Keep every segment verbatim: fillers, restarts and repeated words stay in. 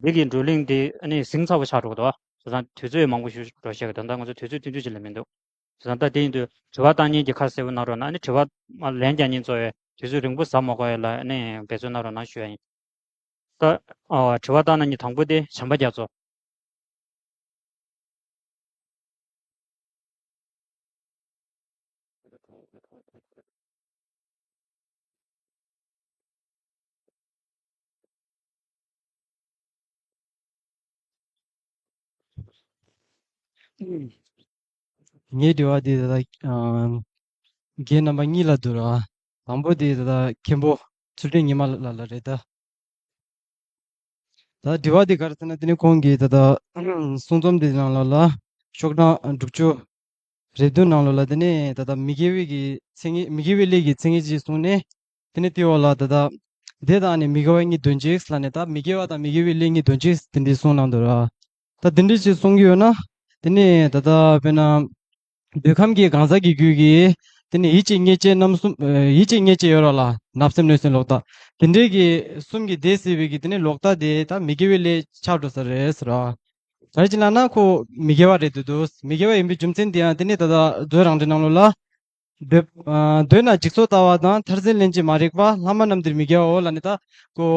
འདི་གི་བགྲོ་གླེང་འདི་ཨ་ནི་ཟིང་ཚ་པོ་ཆགས་འགྲོ་གི་འདུག་བྱས་ཙང་དུས་ཚོད་མང་པོ་ཞིག་འགྲོ་བཞག་གི། ད་ལྟ་ང་ཚོ་དུས་ཚོད་བསྟུན་ཚུལ་ཅིག་ལ་མི་འདུག་བྱས་ཙང་ད་དེ་ཡིན་དུས་དྲི་བ་བཏང་མཁན་གྱི་ཁ་གསལ་པོ་གནང་རོགས་གནང་། ཨ་ནི་དྲི་བ་མ་ལན་རྒྱག་མཁན་ཚོ་ཡས་དུས་ཚོད་རིང་པོ་ཟ་མ་དགོས་ཡས་ལ་ཨ་ནི་འབད་བརྩོན་གནང་རོགས་གནང་ཞུ་ཡ་ཡིན། ད་ཨ་དྲི་བ་བཏང་མཁན་གྱི་དང་པོ་དེ་བྱམས་པ་རྒྱ་མཚོ། ངའི་དྲི་བ་འདི་ད་ལྟ་ཨ་རྒན་རྣམ་པ་གཉིས་ལ་འདུག་ར། དང་པོ་འདི་ད་ལྟ་མཁན་པོ་ཚུལ་ཁྲིམས་ཉི་མ་ལགས་ལ་རེད་ད། ད་དྲི་བ་འདི་ག་རེ་ཟེར་ན། དེ་ནི་ཁོང་གིས་ད་ལྟ་གསུང་རྩོམ་འདི་ནང་ལོགས་ལ་ཤོག་གྲངས་དྲུག་ཅུ་རེ་བདུན་ནང་ལོགས་ལ་དེ་ནི་ད་ལྟ་མི་དགེ་བའི་གི་མཚན་ཉིད། མི་དགེ་བའི་ལས་ཀྱི་མཚན་ཉིད་ཅིག་གསུངས་ནས། དེ་ནི་དེའི་འོག་ལ་ད་ལྟ་དེ་དང་ནི་མི་དགེ་བ་གཉིས་དོན་གཅིག་ལབ་ནས། ད་མི་དགེ་བ་དང་མི་དགེ་བའི་ལས་གཉིས་དོན་གཅིག་དེ་འདྲའི་གསུངས་གནང་འདུག་ར། ད་དེ་འདྲའི་ཅིག་གསུང་གི་ཡོད་ན། དེ་ནི་ད་ལྟ་དཔེར་ན། འདོད་ཁམས་ཀྱི་གང་ཟག་གི་རྒྱུད་ཀྱི་དེ་ནི་ཡིད་ཀྱི་བརྙས་བཅས་རྣམ་གསུམ། ཨ་ཡིད་ཀྱི་བརྙས་བཅས་ཡོད་ར་ལ། བརྣབ་སེམས་གནོད་སེམས་ལོག་ལྟ། དེ་འདྲའི་གི་གསུམ་གྱིས་བདས་སྲིད་པའི་གི་དེ་ནི་ལོག་ལྟ་དེ་ད་མི་དགེ་བའི་ལས་ཆགས་འགྲོ་ས་རེད་ཟེར་ར། ག་རེ་བྱས་ན་ན་ཁོ་མི་དགེ་བ་རེད་འདུག་འདུག་མི་དགེ་བ་ཡིན་པའི་རྒྱུ་མཚན་དེ་ཡང་དེ་ནི་ད་ལྟ་མཛོད་རང་འགྲེལ་ནང་ལོགས་ལ། འདོད་ཨ་འདོད་ན་འཇིག་ཚོགས་ལྟ་བ་དང་། མཐར་འཛིན་ལྷན་སྐྱེས་མ་རིག་པ། ལྷག་མ་རྣམས་འདིར་མི་དགེ་བའོ་ལབ་ནས། ད་ཁོ་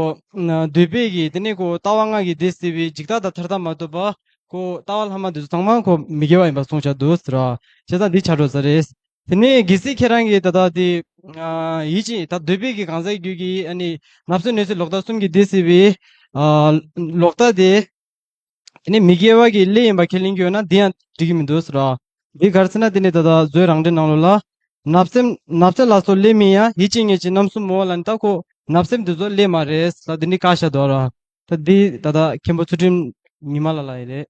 འདོད་པའི་གི་དེ་ནི་ཁོ་ལྟ་བ་ལྔ་གིས་བདས་སྲིད་པའི་འཇིག་ལྟ་དང་མཐར་ལྟ་མ་ཐོབ་པ། ཁོ་ལྟ་བ་ལྷག་མ་འདི་ཚོ་ཚང་མ་ཁོ་མི་དགེ་བ་ཡིན་པ་གསུངས་བཞག་འདུག་ཟེར་བ། བྱས་ཙང་འདི་ཆགས་འགྲོ་ས་རེད། དེ་ནས་གལ་སྲིད་ཁྱེད་རང་གིས་ད་ལྟ་དེ་ཨ་ཡིད་ཀྱི་ད་འདོད་པའི་གི་གང་ཟག་རྒྱུད་ཀྱི་ཨ་ནི་བརྣབ་སེམས་གནོད་སེམས་ལོག་ལྟ་གསུམ་གྱིས་བདས་སྲིད་པའི་ཨ་ལོག་ལྟ་དེ། དེ་ནས་མི་དགེ་བ་གི་ལས་ཡིན་པ་ཁས་ལེན་གྱི་ཡོད་ན་འདི་ཡང་འགྲིག་གི་མི་འདུག་ཟེར་བ། འདི་ག་རེ་ཟེར་ན། དེ་ནི་ད་ལྟ་མཛོད་རང་འགྲེལ་ནང་ལོགས་ལ། བརྣབ་སེམས་བརྣབ་སེམས་ལ་སོགས་ལས་མིན་ཡང་། ཡིད་ཀྱི་བརྙས་བཅས་རྣམ་གསུམ་མོ་ལབ་ནས། ད་ཁོ་བརྣབ་སེམས་འདི་ཚོ་ལས་མ་རེད་ལབ། འདི་ནི་བཀག་བཞག་འདུག་ར། ད་འདི་ད་ལྟ་མཁན་པོ་ཚུལ་ཁྲིམས་ཉི་མ་ལགས་ལ་ཡི་རེད།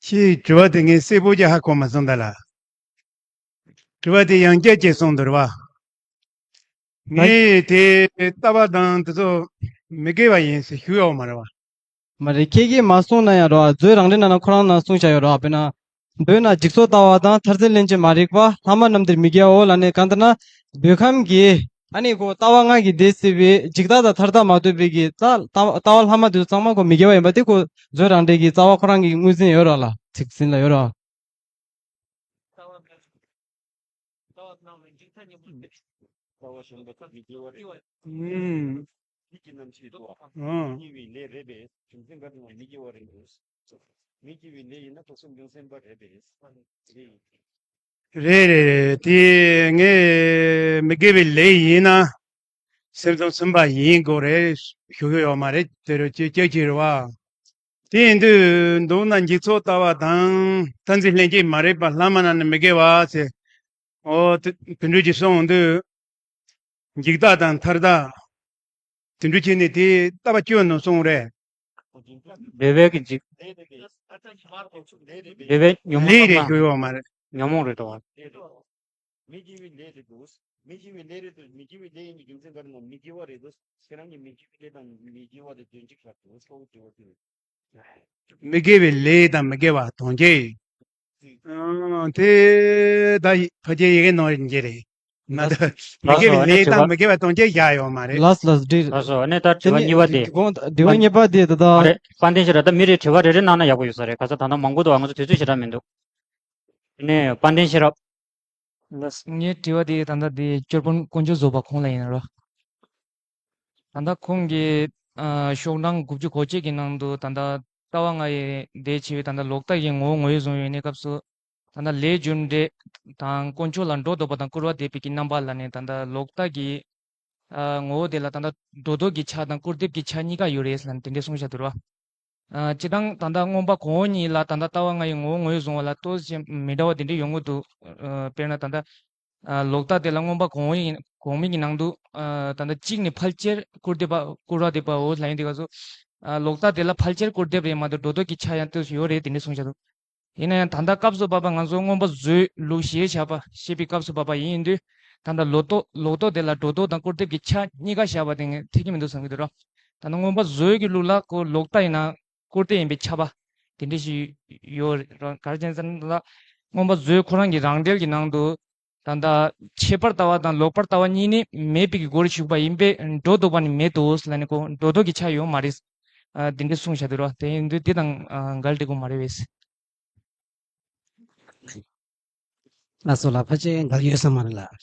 ཁྱེད་དྲི་བ་དེ་ངས་གསལ་པོ་ཅིག་ཧ་གོ་མ་སོང་ད་ལ། དྲི་བ་དེ་ཡང་བསྐྱར་ཅིག་གསུངས་འདུག་རེད་བ། ངས་དེ་ལྟ་བ་དང་དེ་ཚོ་མི་དགེ་བ་ཡིན་ཟེར་ཞུ་ཡོད་མ་རེད་བ། མ་རེད། ཁྱེད་ཀྱིས་མ་གསུངས་ན་ཡང་རོ། མཛོད་རང་འགྲེལ་ནང་ན་ཁོ་རང་ནང་གསུངས་བཞག་ཡོད་རོ། དཔེར་ན། འདོད་ན་འཇིག་ཚོགས་ལྟ་བ་དང་། མཐར་འཛིན་ལྷན་སྐྱེས་མ་རིག་པ། ལྷག་མ་རྣམས་འདིར་མི་དགེའོ་ལབ་ནས། གང་ལྟར་ན་འདོད་ཁམས་ཀྱི་ཨ་ནི་ཁོ་ལྟ་བ་ལྔ་གིས་བདས་སྲིད་པའི་འཇིག་ལྟ་དང་མཐར་ལྟ་མ་ཐོབ་པའི་གི་ལྟ་ལྟ་ལྟ་བ་ལྷག་མ་དེ་ཚོ་ཚང་མ་ཁོ་མི་དགེ་བ་ཡིན་པ་དེ་ཁོ་མཛོད་རང་འགྲེལ་གྱི་རྩ་བ་ཁོ་རང་གི་ངོས་འཛིན་ཡོད་རོ་ལ། ཚིག་ཟིན་ལ་ཡོད་རོ། ཨུམ། ཨུམ། མི་དགེ་བའི་ལས་རེད་པས། རྒྱུ་མཚན་ག་རེ་ཡིན་ན་མི་དགེ་བ་རེད་འདུག་མི་དགེ་བའི་ལས་ཡིན་ན་ཁོ་སེམས་རྒྱུ་མཚན་པ་རེད་པས། རེད་རེད་རེད། དེ་ངས་མི་དགེ་བའི་ལས་ཡིན་ན་སེམས་ཙམ་སུན་པ་ཡིན་དགོས་རེད་ཞུ་གི་ཡོད་མ་རེད། དེ་རུ་ཅི་ཅི་ཅི་རེད་བ། དེ་ཡིན་དུས་མདོར་ན་འཇིག་ཚོགས་ལྟ་བ་དང་མཐར་འཛིན་ལྷན་སྐྱེས་མ་རིག་པ་ལྷག་མ་རྣམས་ནི་མི་དགེ་བ་ཟེར། ཨོ་དེ་དེ་འདྲ་ཅིག་གསུངས་དུས། འཇིག་ལྟ་དང་མཐར་ལྟ། དེ་འདྲ་བྱས་ནས་དེ་ལྟ་བ་སྐྱོན་ནོ་གསུངས་རེད། འདོད་པའི་གི་འཇིག་འདོད་པའི་ཉོན་མོངས་ལས་རེད་ཞུ་ཡོད་མ་རེད། ཉོན་མོངས་རེད་དོ། མི་དགེ་བའི་ལས་རེད་འདུག་མི་དགེ་བའི་ལས་རེད་འདུག་མི་དགེ་བའི་ལས་ཡིན་པའི་རྒྱུ་མཚན་ག་རེ་ན་མི་དགེ་བ་རེད་འདུག་ཁྱེད་རང་གིས་མི་དགེ་བའི་ལས་དང་མི་དགེ་བ་དེ་དོན་གཅིག་ཆགས་འདུག་ཁོ་བོ་དྲི་བ་དེ་རེད། མི་དགེ་བའི་ལས་དང་མི་དགེ་བ་དོན་གཅིག་ཨང་། དེ་ད་ཕལ་ཆེར་ཡི་གེ་ནང་བཞིན་གྱི་རེད། ང་ད་མི་དགེ་བའི་ལས་དང་མི་དགེ་བ་དོན་གཅིག་བཞག་ཡོད་མ་རེད། ལགས་སོ་ལགས་སོ། འགྲིག་ལགས་སོ། ཨ་ནི་ད་དྲི་བ་གཉིས་པ་དེ། དྲི་བ་གཉིས་པ་དེ་ད་ལྟ། ཨ་རེད། དཔལ་ལྡན་ཤེས་རབ། ད་མི་རེ་དྲི་བ་རེ་རེ་གནང་ན་ཡག་པོ་ཡོད་ས་རེད། ག་ས་ད་ལྟ་མང་པོ་འདུག་ང་ཚོ་དུས་ཚོད་ཞེ་དྲག་མི་འདུག་དེ་ནས་དཔལ་ལྡན་ཤེས་རབ། ལགས། ངའི་དྲི་བ་དེ་ད་ལྟ་དེ་སྐྱོར་དཔོན་དཀོན་མཆོག་བཟོད་པ་ཁོང་ལ་ཡིན་རོ། ད་ལྟ་ཁོང་གིས་ཨ་ཤོག་གྲངས་དགུ་བཅུ་གོ་གཅིག་གི་ནང་དུ་ད་ལྟ་ལྟ་བ་ལྔ་ཡི་ཟླས་ཕྱེ་བའི་ད་ལྟ་ལོག་ལྟ་ཡི་ངོ་བོ་ངོས་བཟུང་ཡོད་གནས་སྐབས་སུ། ད་ལྟ་ལས་རྒྱུ་འབྲས་དང་དཀོན་མཆོག་ལ་སྒྲོ་འདོགས་པ་དང་སྐུར་བ་འདེབས་པའི་གི་རྣམ་པ་ལ་ནི་ད་ལྟ་ལོག་ལྟ་གི་ཨ་ངོ་བོ་དེ་ལ་ད་ལྟ་སྒྲོ་འདོགས་ཀྱི་ཆ་དང་སྐུར་འདེབས་ཀྱི་ཆ་གཉིས་ཀ་ཡོད་རེད་ལབ་ནས་དེ་འདྲས་གསུངས་བཞག་འདུག་ར། ཨ་སྤྱིར་བཏང་ད་ལྟ་མངོན་པ་གོང་འོག་གཉིས་ལ་ད་ལྟ་ལྟ་བ་ལྔ་ཡི་ངོ་བོ་ངོས་བཟུང་བ་ལ་ཏོག་ཙམ་མི་འདྲ་བ་དེ་འདྲས་ཡོང་གི་འདུག་ཨ་དཔེར་ན་ད་ལྟ་ཨ་ལོག་ལྟ་དེ་ལ་མངོན་པ་གོང་འོག་གཉིས་གོང་མའི་གི་ནང་དུ་ཨ་ད་ལྟ་གཅིག་ནི་ཕལ་ཆེར་སྐུར་འདེབས་པ་སྐུར་བ་འདེབས་པའོ་ལབ་ཡིན་དུས་སྐབས་སུ་ཨ་ལོག་ལྟ་དེ་ལ་ཕལ་ཆེར་སྐུར་འདེབས་རེད་མ་གཏོགས་སྒྲོ་འདོགས་ཀྱི་ཆ་ཡང་ཏོག་ཙམ་ཡོད་རེད་དེ་འདྲས་གསུངས་བཞག་འདུག་ཡིན་ན་ཡང་ད་ལྟ་སྐབས་སུ་བབ་པ་ང་ཚོ་མངོན་པ་བཟོས་ལུགས་ཞེས་བྱ་བ་བཤད་པའི་སྐབས་སུ་བབ་པ་ཡིན་དུས། ད་ལྟ་ལོག་རྟོག་ལོག་རྟོག་དེ་ལ་སྒྲོ་འདོགས་དང་སྐུར་འདེབས་ཀྱི་ཆ་གཉིས་ཀ་བཞག་པ་དེ་ངས་འཐད་ཀྱི་མི་འདུག་བསམ་གྱི་འདུག་ར། ད་ལྟ་མངོན་པ་བཟོས་ཀྱི་ལུགས་ལ་ཁོ་ལོག་ལྟ་ཡིན་ན་སྐུར་འདེབས་ཡིན་པས་ཁྱབ་པ། དེ་འདྲ་ཞིག་ཡོད་རེད། ག་རེ་བྱས་ཟེར་ན། མངོན་པ་མཛོད་ཁོ་རང་གི་རང་འགྲེལ་གྱི་ནང་དུ། ད་ལྟ་ཁྱད་པར་ལྟ་བ་དང་ལོག་པར་ལྟ་བ་གཉིས་ནི་མེད་པའི་གི་སྒོར་ཞུགས་པ་ཡིན་པས་སྒྲོ་འདོགས་པ་ནི་མེད་དོ་ཟེར་ལབ་ནས། ཁོ་སྒྲོ་འདོགས་ཀྱི་ཆ་ཡོད་མ་རེད། ཨ། དེ་འདྲ་གསུངས་བཞག་འདུག་ར། དེ་ཡིན་དུས་དེ་དང་ཨ་འགལ་འདྲ་གི་མ་རེད་པས། ལགས་སོ་ལགས། ཕལ་ཆེར་འགལ་གྱི་ཡོད་ས་མ་རེད་ལགས།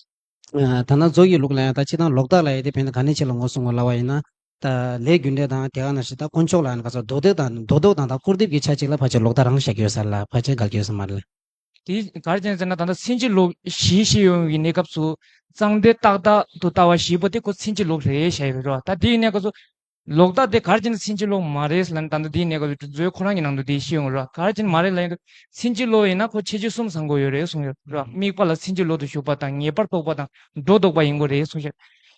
ཨ། ད་ནང་མཛོད་ཀྱི་ལུགས་ལ་ཡང་ད་སྤྱིར་བཏང་ལོག་ལྟ་ལབ་ཡས་དེ་བོད་ནང་ག་ནས་ཆེ་ལ་ངོ་སྲུང་བ་ལབ་པ་ཡིན་ན། ད་ལས་རྒྱུ་འབྲས་དང་དེ་ག་ནང་བཞིན་ད་དཀོན་མཆོག་ལ་ཡང་ག་ཚོད་རྡོག་རྡོག་དང་རྡོག་རྡོག་དང་ད་སྐུར་འདེབས་ཀྱི་ཆ་གཅིག་ལ་ཕལ་ཆེར་ལོག་ལྟ་རང་བཞག་གི་ཡོད་ས་རེད་ལགས། ཕལ་ཆེར་འགལ་གྱི་ཡོད་ས་མ་རེད་ལགས། དེ་ག་རེ་བྱས་ཟེར་ན། ད་ལྟ་ཕྱིན་ཅི་ལོག་བཞི་བཤད་ཡོང་གི་གནས་སྐབས་སུ། གཙང་སྦྲ་ཏག་ཏག་ཏུ་ལྟ་བ་བཞི་པོ་དེ་ཁོ་ཕྱིན་ཅི་ལོག་རེད་བཤད་ཡོད་རེད་བ། ད་དེའི་གནས་སྐབས་སུ་ལོག་ལྟ་དེ་ག་རེ་བྱས་ན་ཕྱིན་ཅི་ལོག་མ་རེད་ལབ་ན། ད་ལྟ་དེའི་གནས་སྐབས་སུ་མཛོད་ཁོ་རང་གི་ནང་དུ་དེ་བཤད་ཡོང་རེད་བ། ག་རེ་བྱས་ན་མ་རེད་ལབ་ཡོང་དུས། ཕྱིན་ཅི་ལོག་ཡིན་ན་ཁོ་ཁྱད་ཆོས་གསུམ་ཚང་དགོས་ཡོད་རེད་གསུངས་ཡོད་རེད་བ། དམིགས་པ་ལ་ཕྱིན་ཅི་ལོག་ཏུ་ཞུགས་པ་དང་། ངེས་པར་རྟོག་པ་དང་སྒྲོ་འདོགས་པ་ཡིན་དགོས་རེད་གསུངས་ཤག་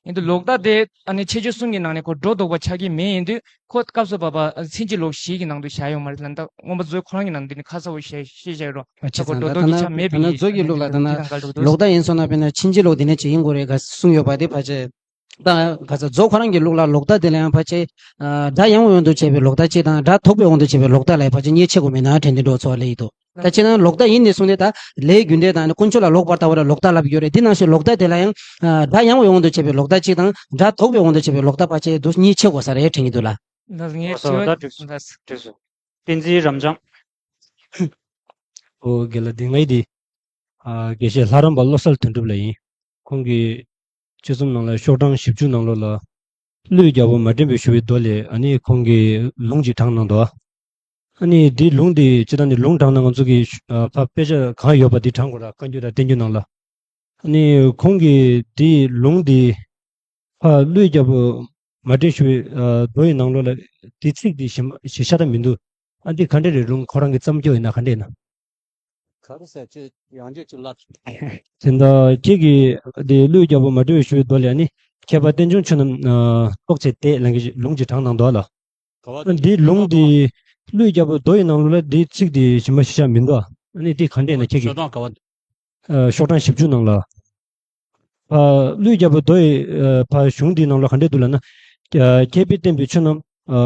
ཡིན་དུས་ལོག་ལྟ་དེ་ཨ་ནི་ཁྱད་ཆོས་གསུམ་གྱི་ནང་ནས་ཁོ་སྒྲོ་འདོགས་པ་ཆགས་ཀྱི་མེད། ཡིན་དུས་ཁོ་སྐབས་སུ་བབ་པ་ཕྱིན་ཅི་ལོག་བཞི་གི་ནང་དུ་བཞག་ཡོད་མ་རེད་ལབ་ན། ད་མངོན་པ་མཛོད་ཁོ་རང་གི་ནང་དུ་ནི་ཁ་གསལ་པོ་བཤད་བཤད་བཞག་ཡོད་རེད་བ། ད་ཁོ་སྒྲོ་འདོགས་ཀྱི་ཆ་མེད་པའི་གི་ལོག་ལྟ་ཡིན་སོང་ན། དཔེར་ན་ཕྱིན་ཅི་ལོག་དེ་ནས་ཅིག་ཡིན་དགོས་རེད་ག་གསུངས་ཡོད་པ་དེ་ཕལ་ཆེར་ད་ག་ཚོད་མཛོད་ཁོ་རང་གི་ལུགས་ལ་ལོག་ལྟ་དེ་ལ་ཡང་ཕལ་ཆེར་ཨ་སྒྲ་ཡངས་པའི་དབང་དུ་བྱས་པའི་ལོག་ལྟ་གཅིག་དང་། སྒྲ་དོག་པའི་དབང་དུ་བྱས་པའི་ལོག་ལྟ་ལ་ཡང་ཕལ་ཆེར་གཉིས་ཕྱེ་དགོས་མེད་ན་དྲན་དེ་འགྲོ་ཚོགས་ལ་ཡིན་འདུག་ད་ཕྱིན་ན་ལོག་ལྟ་ཡིན་ནས་གསུངས་ནས། ད་ལས་རྒྱུ་འབྲས་དང་ནི་དཀོན་མཆོག་ལ་ལོག་པར་ལྟ་བ་ལ་ལོག་ལྟ་ལབ་ཡོད་རེད། དེ་ནང་བཞིན་ལོག་ལྟ་དེ་ལ་ཡང་ཨ་སྒྲ་ཡངས་པའི་དབང་དུ་བྱས་པའི་ལོག་ལྟ་གཅིག་དང་། སྒྲ་དོག་པའི་དབང་དུ་བྱས་པའི་ལོག་ལྟ་ཕལ་ཆེར་འདུག་གཉིས་ཕྱེ་དགོས་ས་རེད་དྲན་གྱི་འདུག་ལགས། ལགས་སོ། ད་འགྲིག་སོང་། ལགས་སོ། འགྲིག་སོང་། བསྟན་འཛིན་རབ་འབྱམས། ཨོ་དགེ་ལགས། འདི་ངའི་འདི། ཨ་དགེ་བཤེས་ལྷ་རམས་པ་བློ་གསལ་དོན་གྲུབ་ལགས་ཡིན། ཁོང་གིས་དཔྱད་རྩོམ་ནང་ལ་ཤོག་གྲངས་བཞི་བཅུ་ནང་ལོགས་ལ། ཀླུའི་རྒྱལ་པོ་མ་བྲན་པས་ཞུ་བའི་མདོ་ལས་ཨ་ནི་ཁོང་གིས་ལུང་ཅིག་དྲངས་གནང་འདུག་ཨ་ནི་འདི་ལུང་འདི་སྤྱིར་བཏང་ནི་ལུང་དྲངས་ན་ང་ཚོ་གི་ཨ་ཕ་དཔེ་ཆ་གང་ཡོད་པ་འདི་དྲངས་དགོས་ར། བཀའ་འགྱུར་དང་བསྟན་འགྱུར་ནང་ལ། ཨ་ནི་ཁོང་གིས་འདི་ལུང་འདི་ཕ་ཀླུའི་རྒྱལ་པོ་མ་བྲན་ཞུ་བའི་ཨ་མདོ་ཡི་ནང་ལོགས་ལ་འདི་ཚིག་འདི་གཞི་མ་གཞི་ཆགས་ད་མི་འདུག་ཨ་འདི་ག་འདྲ་རེད། ལུང་ཁོ་རང་གི་བརྩམས་རྒྱུ་ཡིན་ན་ག་འདྲ་ཡིན་ན། ག་རེ་ཟེར་ཅི་ཡང་བསྐྱར་ཅིག་ལབ། དེ་འདྲ་ཁྱེད་ཀྱིས་དེ་ཀླུའི་རྒྱལ་པོ་མ་བྲན་པས་ཞུ་བའི་མདོ་ལས་ནི། མཁས་པ་བསྟན་འབྱུང་ཆོས་རྣམས་ཨ་རྟོགས་བྱེད་དེ་ལབ་མཁན་ལུང་ཅིག་དྲངས་གནང་འདུག་ལ། ག་བ། འདི་ལུང་འདི་ཀླུའི་རྒྱལ་པོའི་མདོ་ཡི་ནང་ལོགས་ལ་འདི་ཚིག་འདི་གཞི་མ་གཞི་ཆགས་མི་འདུག་ཨ་ནི་འདི་ག་འདྲས་ན་ཁྱེད་ཀྱིས། ཤོག་གྲངས་ག་བ། ཨ་ཤོག་གྲངས་བཞི་བཅུ་ནང་ལ། ཨ་ཀླུའི་རྒྱལ་པོའི་མདོ་ཡི་ཨ་ཕ་གཞུང་འདིའི་ནང་ལ་ག་འདྲས་འདུག་ལབ་ན། ཨ་མཁས་པས་བསྟན་པའི་ཆོས་རྣམས་ཨ་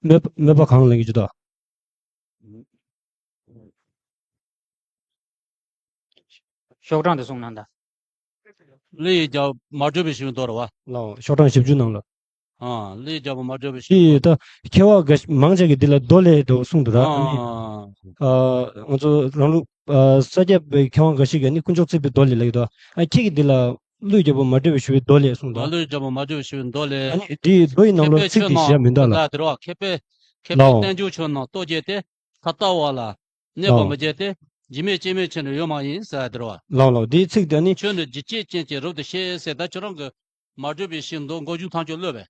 སྨོད་སྨོད་པ་གང་ལབ་མཁན་ཅིག་འདུག་ཤོག་གྲངས་དེ་གསུངས་གནང་དང་། ཀླུ་ཡི་རྒྱལ་པོ་མ་བྲོས་པའི་ཞུ་བའི་མདོ་རེད་བ། ལའོ། ཤོག་གྲངས་བཞི་བཅུ་ནང་ལ། ཨ་ཀླུ་ཡི་རྒྱལ་པོ་མ་བྲོས་པའི་ཞུ་བའི་མདོ། ཀླུ་ཡི་ད་མཁས་པ་འགའ་ཤས་མང་ཆེ་གིས་འདི་ལ་མདོ་ལས་དོ་གསུངས་འདུག་ར། ཨ་ནི་ཨ་ང་ཚོ་རང་ལུགས་ཨ་ས་སྐྱ་པའི་མཁས་པ་འགའ་ཤས་ཀྱིས་ནི་དཀོན་མཆོག་བརྩེགས་པའི་མདོ་ལས་ལབ་ཀྱི་འདུག་ཨ་ཁྱེད་ཀྱིས་འདི་ལ་ཀླུ་ཡི་རྒྱལ་པོ་མ་བྲོས་པའི་ཞུ་བའི་མདོ་ལས་གསུངས་འདུག་ཀླུ་ཡི་རྒྱལ་པོ་མ་བྲོས་པའི་ཞུ་བའི་མདོ་ལས། ཨ་ནི་འདི་མདོ་ཡི་ནང་ལོགས་ཚིག་འདི་བཞག་མི་འདུག་ལ། ད་དེ་རེད་བ། མཁས་པས་མཁས་པས་ལའོ། བསྟན་འགྱུར་ཆོས་རྣམས་རྟོགས་བྱེད་དེ། ཁ་ལྟ་བ་ལ་གནོད་པ་ལའོ། མི་བྱེད་དེ། འཇིགས་མེད་སྐྱེ་མེད་ཆོས་ནི་ཡོད་མ་ཡིན་ཟེར་དེ་རེད་བ། ལའོ་ལའོ། འདིའི་ཚིག་དེ་ནི། ཆོས་ནི་འཇིགས་བྱེད་ཅན་གྱི་རབ་ཏུ་ཤེས་ཟེར། ད་ཁྱོད་རང་གི་མ་བྲོས་པའི་ཞིང་མདོ་མགོ་མཇུག་ཐམས་ཅད་ལོས་པས།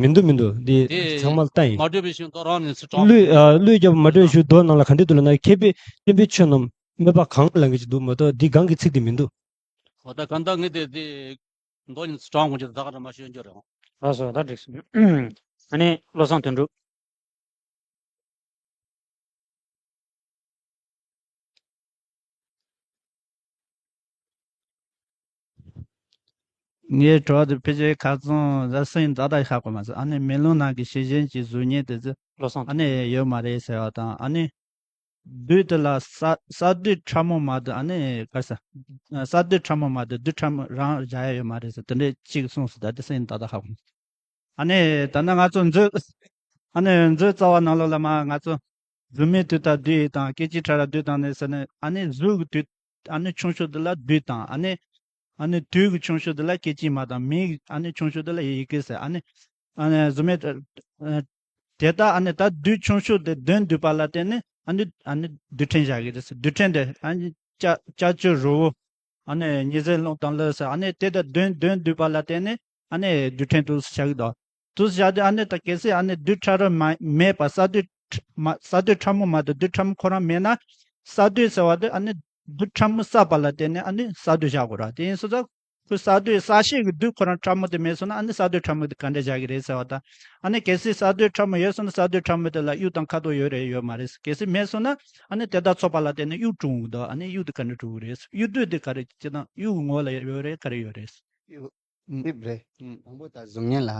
མི་འདུག་མི་འདུག་འདི་དེ་ཚང་མ་ལྟ་ཡིན། མ་བྲོས་པའི་ཞིང་མདོ་རང་ནས་སུ་དྲངས། ཀླུ་ཨ་ཀླུ་ཡི་རྒྱལ་པོ་མ་བྲོས་པའི་ཞུ་མདོ་ནང་ལ་ག་འདྲས་འདུག་ལབ་ན། མཁས་པས་བསྟན་པའི་ཆོས་རྣམས་སྨོད་པ་གང་ལབ་མཁན་ཅིག་འདུག་མ་གཏོགས་འདི་སྒང་གི་ཚིག་འདི་མི་འདུག་འོ་ད་གང་ལྟར་ངས་དེ་དེ་མདོ་ཡིན་ཙང་དྲང་དགོངས་ཀྱི་ད་ག་རེ་མ་ཤོད་རྒྱུ་རེད། ལགས་སོ། ད་འགྲིག་སོང་། ཨ་ནི་བློ་བཟང་དོན་གྲུབ། ངའི་དྲི་བ་དེ་ཕལ་ཆེར་ཁ་སང་གཟའ་སུ་ཡིན་ད་ལྟ་ཧ་གོ་མ་སོང་། ཨ་ནི་མེ་ལོང་ནང་གི་ཤེས་བཞིན་གྱི་གཟུགས་བརྙན་དེ་ཚོ་བློ་བཟང་ཨ་ནི་ཡོད་མ་རེད་ཟེར་བ་དང་། ཨ་ནི་རྡུལ་དེ་ལ་ས་ས་རྡུལ་ཕྲ་མོ་མ་གཏོགས། ཨ་ནི་ག་རེ་ཟེར། ས་རྡུལ་ཕྲ་མོ་མ་གཏོགས་རྡུལ་ཕྲ་མོ་རང་བཞག་ཡ་ཡོད་མ་རེད་ཟེར། དེ་འདྲས་གཅིག་གསུངས་སོང་། ད་དེ་སུ་ཡིན་ད་ལྟ་ཧ་གོ་མ་སོང་། ཨ་ནི་ད་ནི་ང་ཚོ་མཛོད། ཨ་ནི་མཛོད་རྩ་བ་ནང་ལོགས་ལ་མར་ང་ཚོ་གཟུགས་མེད་དུས་དང་རྡུལ་དང་། སྐད་ཅིག་ཕྲ་རབ་རྡུལ་དང་ནི་ཟེར་ནས། ཨ་ནི་གཟུགས་ཀྱི་དུས་ཨ་ནི་ཆུང་ཤོས་དེ་ལ་རྡུལ་དང་། ཨ་ནི་ཨ་ནི་དུས་ཀྱི་ཆུང་ཤོས་དེ་ལ་སྐད་ཅིག་མ་དང་། མིང་ཨ་ནི་ཆུང་ཤོས་དེ་ལ་ཡི་གེ་ཟེར། ཨ་ནི་ཨ་ནི་གཟུགས་མེད་ཨ་དེ་ལྟར་ཨ་ནི་ད་རྡུལ་ཆུང་ཤོས་དེ་དོན་བསྡུས་པ་ལ་བརྟེན་ནས་ཨ་ནི་ཨ་ནི་རྡུལ་ཕྲན་བཞག་གི་རེད་ཟེར། རྡུལ་ཕྲན་དེ་ཨ་ནི་ལྕགས་ལྕགས་ཀྱུ་རིལ་བུ། ཨ་ནི་ཉི་ཟེར་རླུང་དང་ལ་ཟེར། ཨ་ནི་དེ་དང་དོན་དོན་བསྡུས་པ་ལ་བརྟེན་ནས་ཨ་ནི་རྡུལ་ཕྲན་དུ་བཞག་གི་འདུག་དུ་བཞག་དུས་ཨ་ནི་ད་གལ་སྲིད་ཨ་ནི་རྡུལ་ཕྲ་རབ་མ་མེད་པ། ས་རྡུལ་ཕྲ་མ་ས་རྡུལ་ཕྲ་མོ་མ་གཏོགས་རྡུལ་ཕྲ་མོ་ཁོ་རང་མེད་ན། ས་རྡུལ་ཟེར་བ་དེ་ཨ་ནི་རྡུལ་ཕྲ་མོ་བསགས་པ་ལ་བརྟེན་ནས་ཨ་ནི་ས་རྡུལ་བཞག་དགོས་ར། དེ་ཡིན་སོང་ཙང་ཁོ་ས་རྡུལ་བསགས་ཤེས་ཀྱི་རྡུལ་ཁོ་རང་ཕྲ་མོ་དེ་མེད་སོང་ན། ཨ་ནི་ས་རྡུལ་ཕྲ་མོ་དེ་ག་འདྲ་བཞག་གི་རེད་ཟེར་བ་དང་། ཨ་ནི་གལ་སྲིད་ས་རྡུལ་ཕྲ་མོ་ཡོད་སོང་ན་ས་རྡུལ་ཕྲ་མོ་དེ་ལ་དབྱུག་དང་ཁ་དོག་ཡོད་རེད་ཡོད་མ་རེད། གལ་སྲིད་མེད་སོང་ན་ཨ་ནི་དེ་དག་ཚོགས་པ་ལ་བརྟེན་ནས་དབྱུག་འཁྲུངས་འདུག་ཨ་ནི་དབྱུག་དེ་ག་འདྲ་འཁྲུངས་རེད། དབྱུག་རྡུལ་དེ་ག་རེ་བྱས་ན་དབྱུག་གི་ངོ་ལ་ཡོད་རེད། ག་རེ་ཡོད་རེད། དབྱུག་རྡུལ་རེད། དང་པོ་ད་གཟུགས་བརྙན་ལ།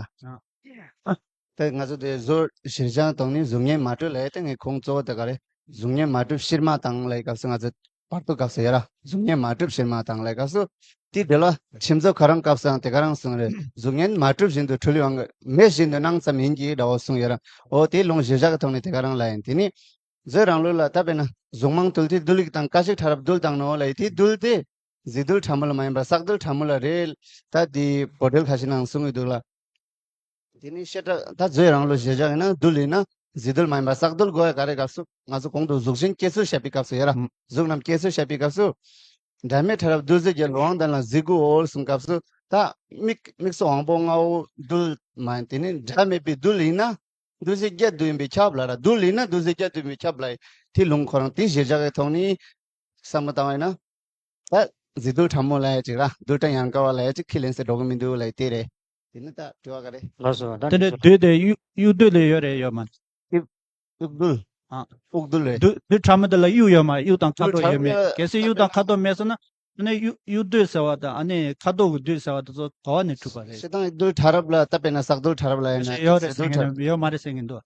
ཨ། ད་ང་ཚོ་དེ་བཟོ་གཞིར་བཞག་བཏང་ནས་གཟུགས་བརྙན་མ་གྲུབ་ལབ་ཡ་དེ་ངས་ཁུངས་གཙོ་བོ་དེ་ག་རེད། གཟུགས་བརྙན་མ་གྲུབ་ཕྱིར་མ་བཏང་ལབ་ཡ་སྐབས་སུ་ང་ཚོ་བར་དུ་སྐབས་སུ་ཡོད་ར། གཟུགས་བརྙན་མ་གྲུབ་ཕྱིར་མ་བཏང་ལབ་ཡ་སྐབས་སུ་དེ་དེ་ལ་ཁྱིམ་བཟོ་ཁོ་རང་སྐབས་སུའང་དེ་ག་རང་གསུངས་རེད། གཟུགས་བརྙན་མ་གྲུབ་བཞིན་དུ་འཁྲུལ་ཡོང་གི་མེད་བཞིན་དུ་སྣང་ཙམ་ཡིན་གྱི་འདྲ་བོ་གསུངས་ཡོད་ར། འོ་དེ་ལུང་གཞིར་བཞག་གི་ཐོག་ནས་དེ་ག་རང་ལབ་ཡིན། དེ་ནས་བཟོའི་རང་ལུགས་ལ་ད་དཔེར་ན་གཟུགས་མང་ཐུལ་དེ་རྡུལ་ཡིག་དང་ཀ་ཤི་ཕྲ་རབ་རྡུལ་དང་ནོ་ལབ་ཡ་དེ་རྡུལ་དེ་གཟུགས་རྡུལ་ཕྲ་མོ་ལ་མ་ཡིན་པར་བསགས་རྡུལ་ཕྲ་མོ་ལ་རེད། ད་དེ་བོད་འགྲེལ་ཁ་ཤས་ནང་གསུངས་ཡོད་འདུག་ལ། དེ་ནས་བཤད་གྲྭ་ད་བཟོའི་རང་ལུགས་གཞིར་བཞག་ཡིན་ན་རྡུལ་ཡིན་ན་གཟུགས་རྡུལ་མ་ཡིན་པར་བསགས་རྡུལ་དགོས་ཡ་ག་རེ་སྐབས་སུ་ང་ཚོ་གོང་དུ་གཟུགས་ཅན་སྐྱེ་ཚུལ་བཤད་པའི་སྐབས་སུ་ཡ་ར། ཨང་། གཟུགས་རྣམས་སྐྱེ་ཚུལ་བཤད་པའི་སྐབས་སུ། སྒྲ་མེད་ཕྲ་རབ་རྡུལ་གཟུགས་ཀྱི་ལུས་དབང་ལྡན་ལ་གཟུགས་སྐུའོ་གསུངས་སྐབས་སུ་ད་མིག་དམིགས་སུ་དབང་པོ་ལྔ་བོ་རྡུལ་མ་ཡིན། དེ་ནས་སྒྲ་མེད་པའི་རྡུལ་ཡིན་ན་རྡུལ་གཟུགས་བརྒྱད་འདུས་ཡིན་པས་ཁྱབ་ལ་ར། རྡུལ་ཡིན་ན་རྡུལ་གཟུགས་བརྒྱད་འདུས་ཡིན་པས་ཁྱབ་ལ་ཡིན། དེ་ལུང་ཁོ་རང་དེ་གཞིར་བཞག་གི་ཐོག་ནས་བསམ་བློ་བཏང་བ་ཡིན་ན། ད་གཟུགས་རྡུལ་ཕྲ་མོ་ལབ་ཡ་ཅིག་ར་རྡུལ་ཕྲན་ཡང་དག་པ་ལབ་ཡ་ཅིག་ཁས་ལེན་སའི་འགྲོ་གི་མི་འདུག་ལབ་ཡ་དེ་རེད། དེ་ནི་ད་དྲི་བ་ག་རེ། ལགས་སོ། ད་དེ་འདྲ་ནི་རྡུལ་དེ་དབྱུག་དབྱུག་རྡུལ་ལས་ཡོད་རེད་ཡོད་མ་རེད། དབྱུག་དབྱུག་རྡུལ། ཨ། དབྱུག་རྡུལ་རེད། རྡུལ་རྡུལ་ཕྲ་མོ་དེ་ལ་དབྱུག་ཡོད་མ་རེད། དབྱུག་དང་ཁ་རྡུལ་ཡོད་མེད། རྡུལ་ཕྲ་མོ་གལ་སྲིད་དབྱུག་དང་ཁ་རྡུལ་མེད་སོང་ན་ཨ་ནི་དབྱུག་དབྱུག་རྡུལ་ཟེར་བ་དང་ཨ་ནི་ཁ་དོག་གི་རྡུལ་ཟེར་བ་དེ་ཚོ་ག་བ་ནས་གྲུབ་པ་རེད། སྤྱིར་བཏང་རྡུལ་ཕྲ་རབ་ལ་ད་དཔེར་ན་བསགས་རྡུལ་ཕྲ་རབ་ལབ་ཡིན་ན་ཡོད་རེད་ཟེར་རྡུལ་ཕྲ་རབ་ཡོད་མ་རེད་ཟེར་གྱིན་འདུག་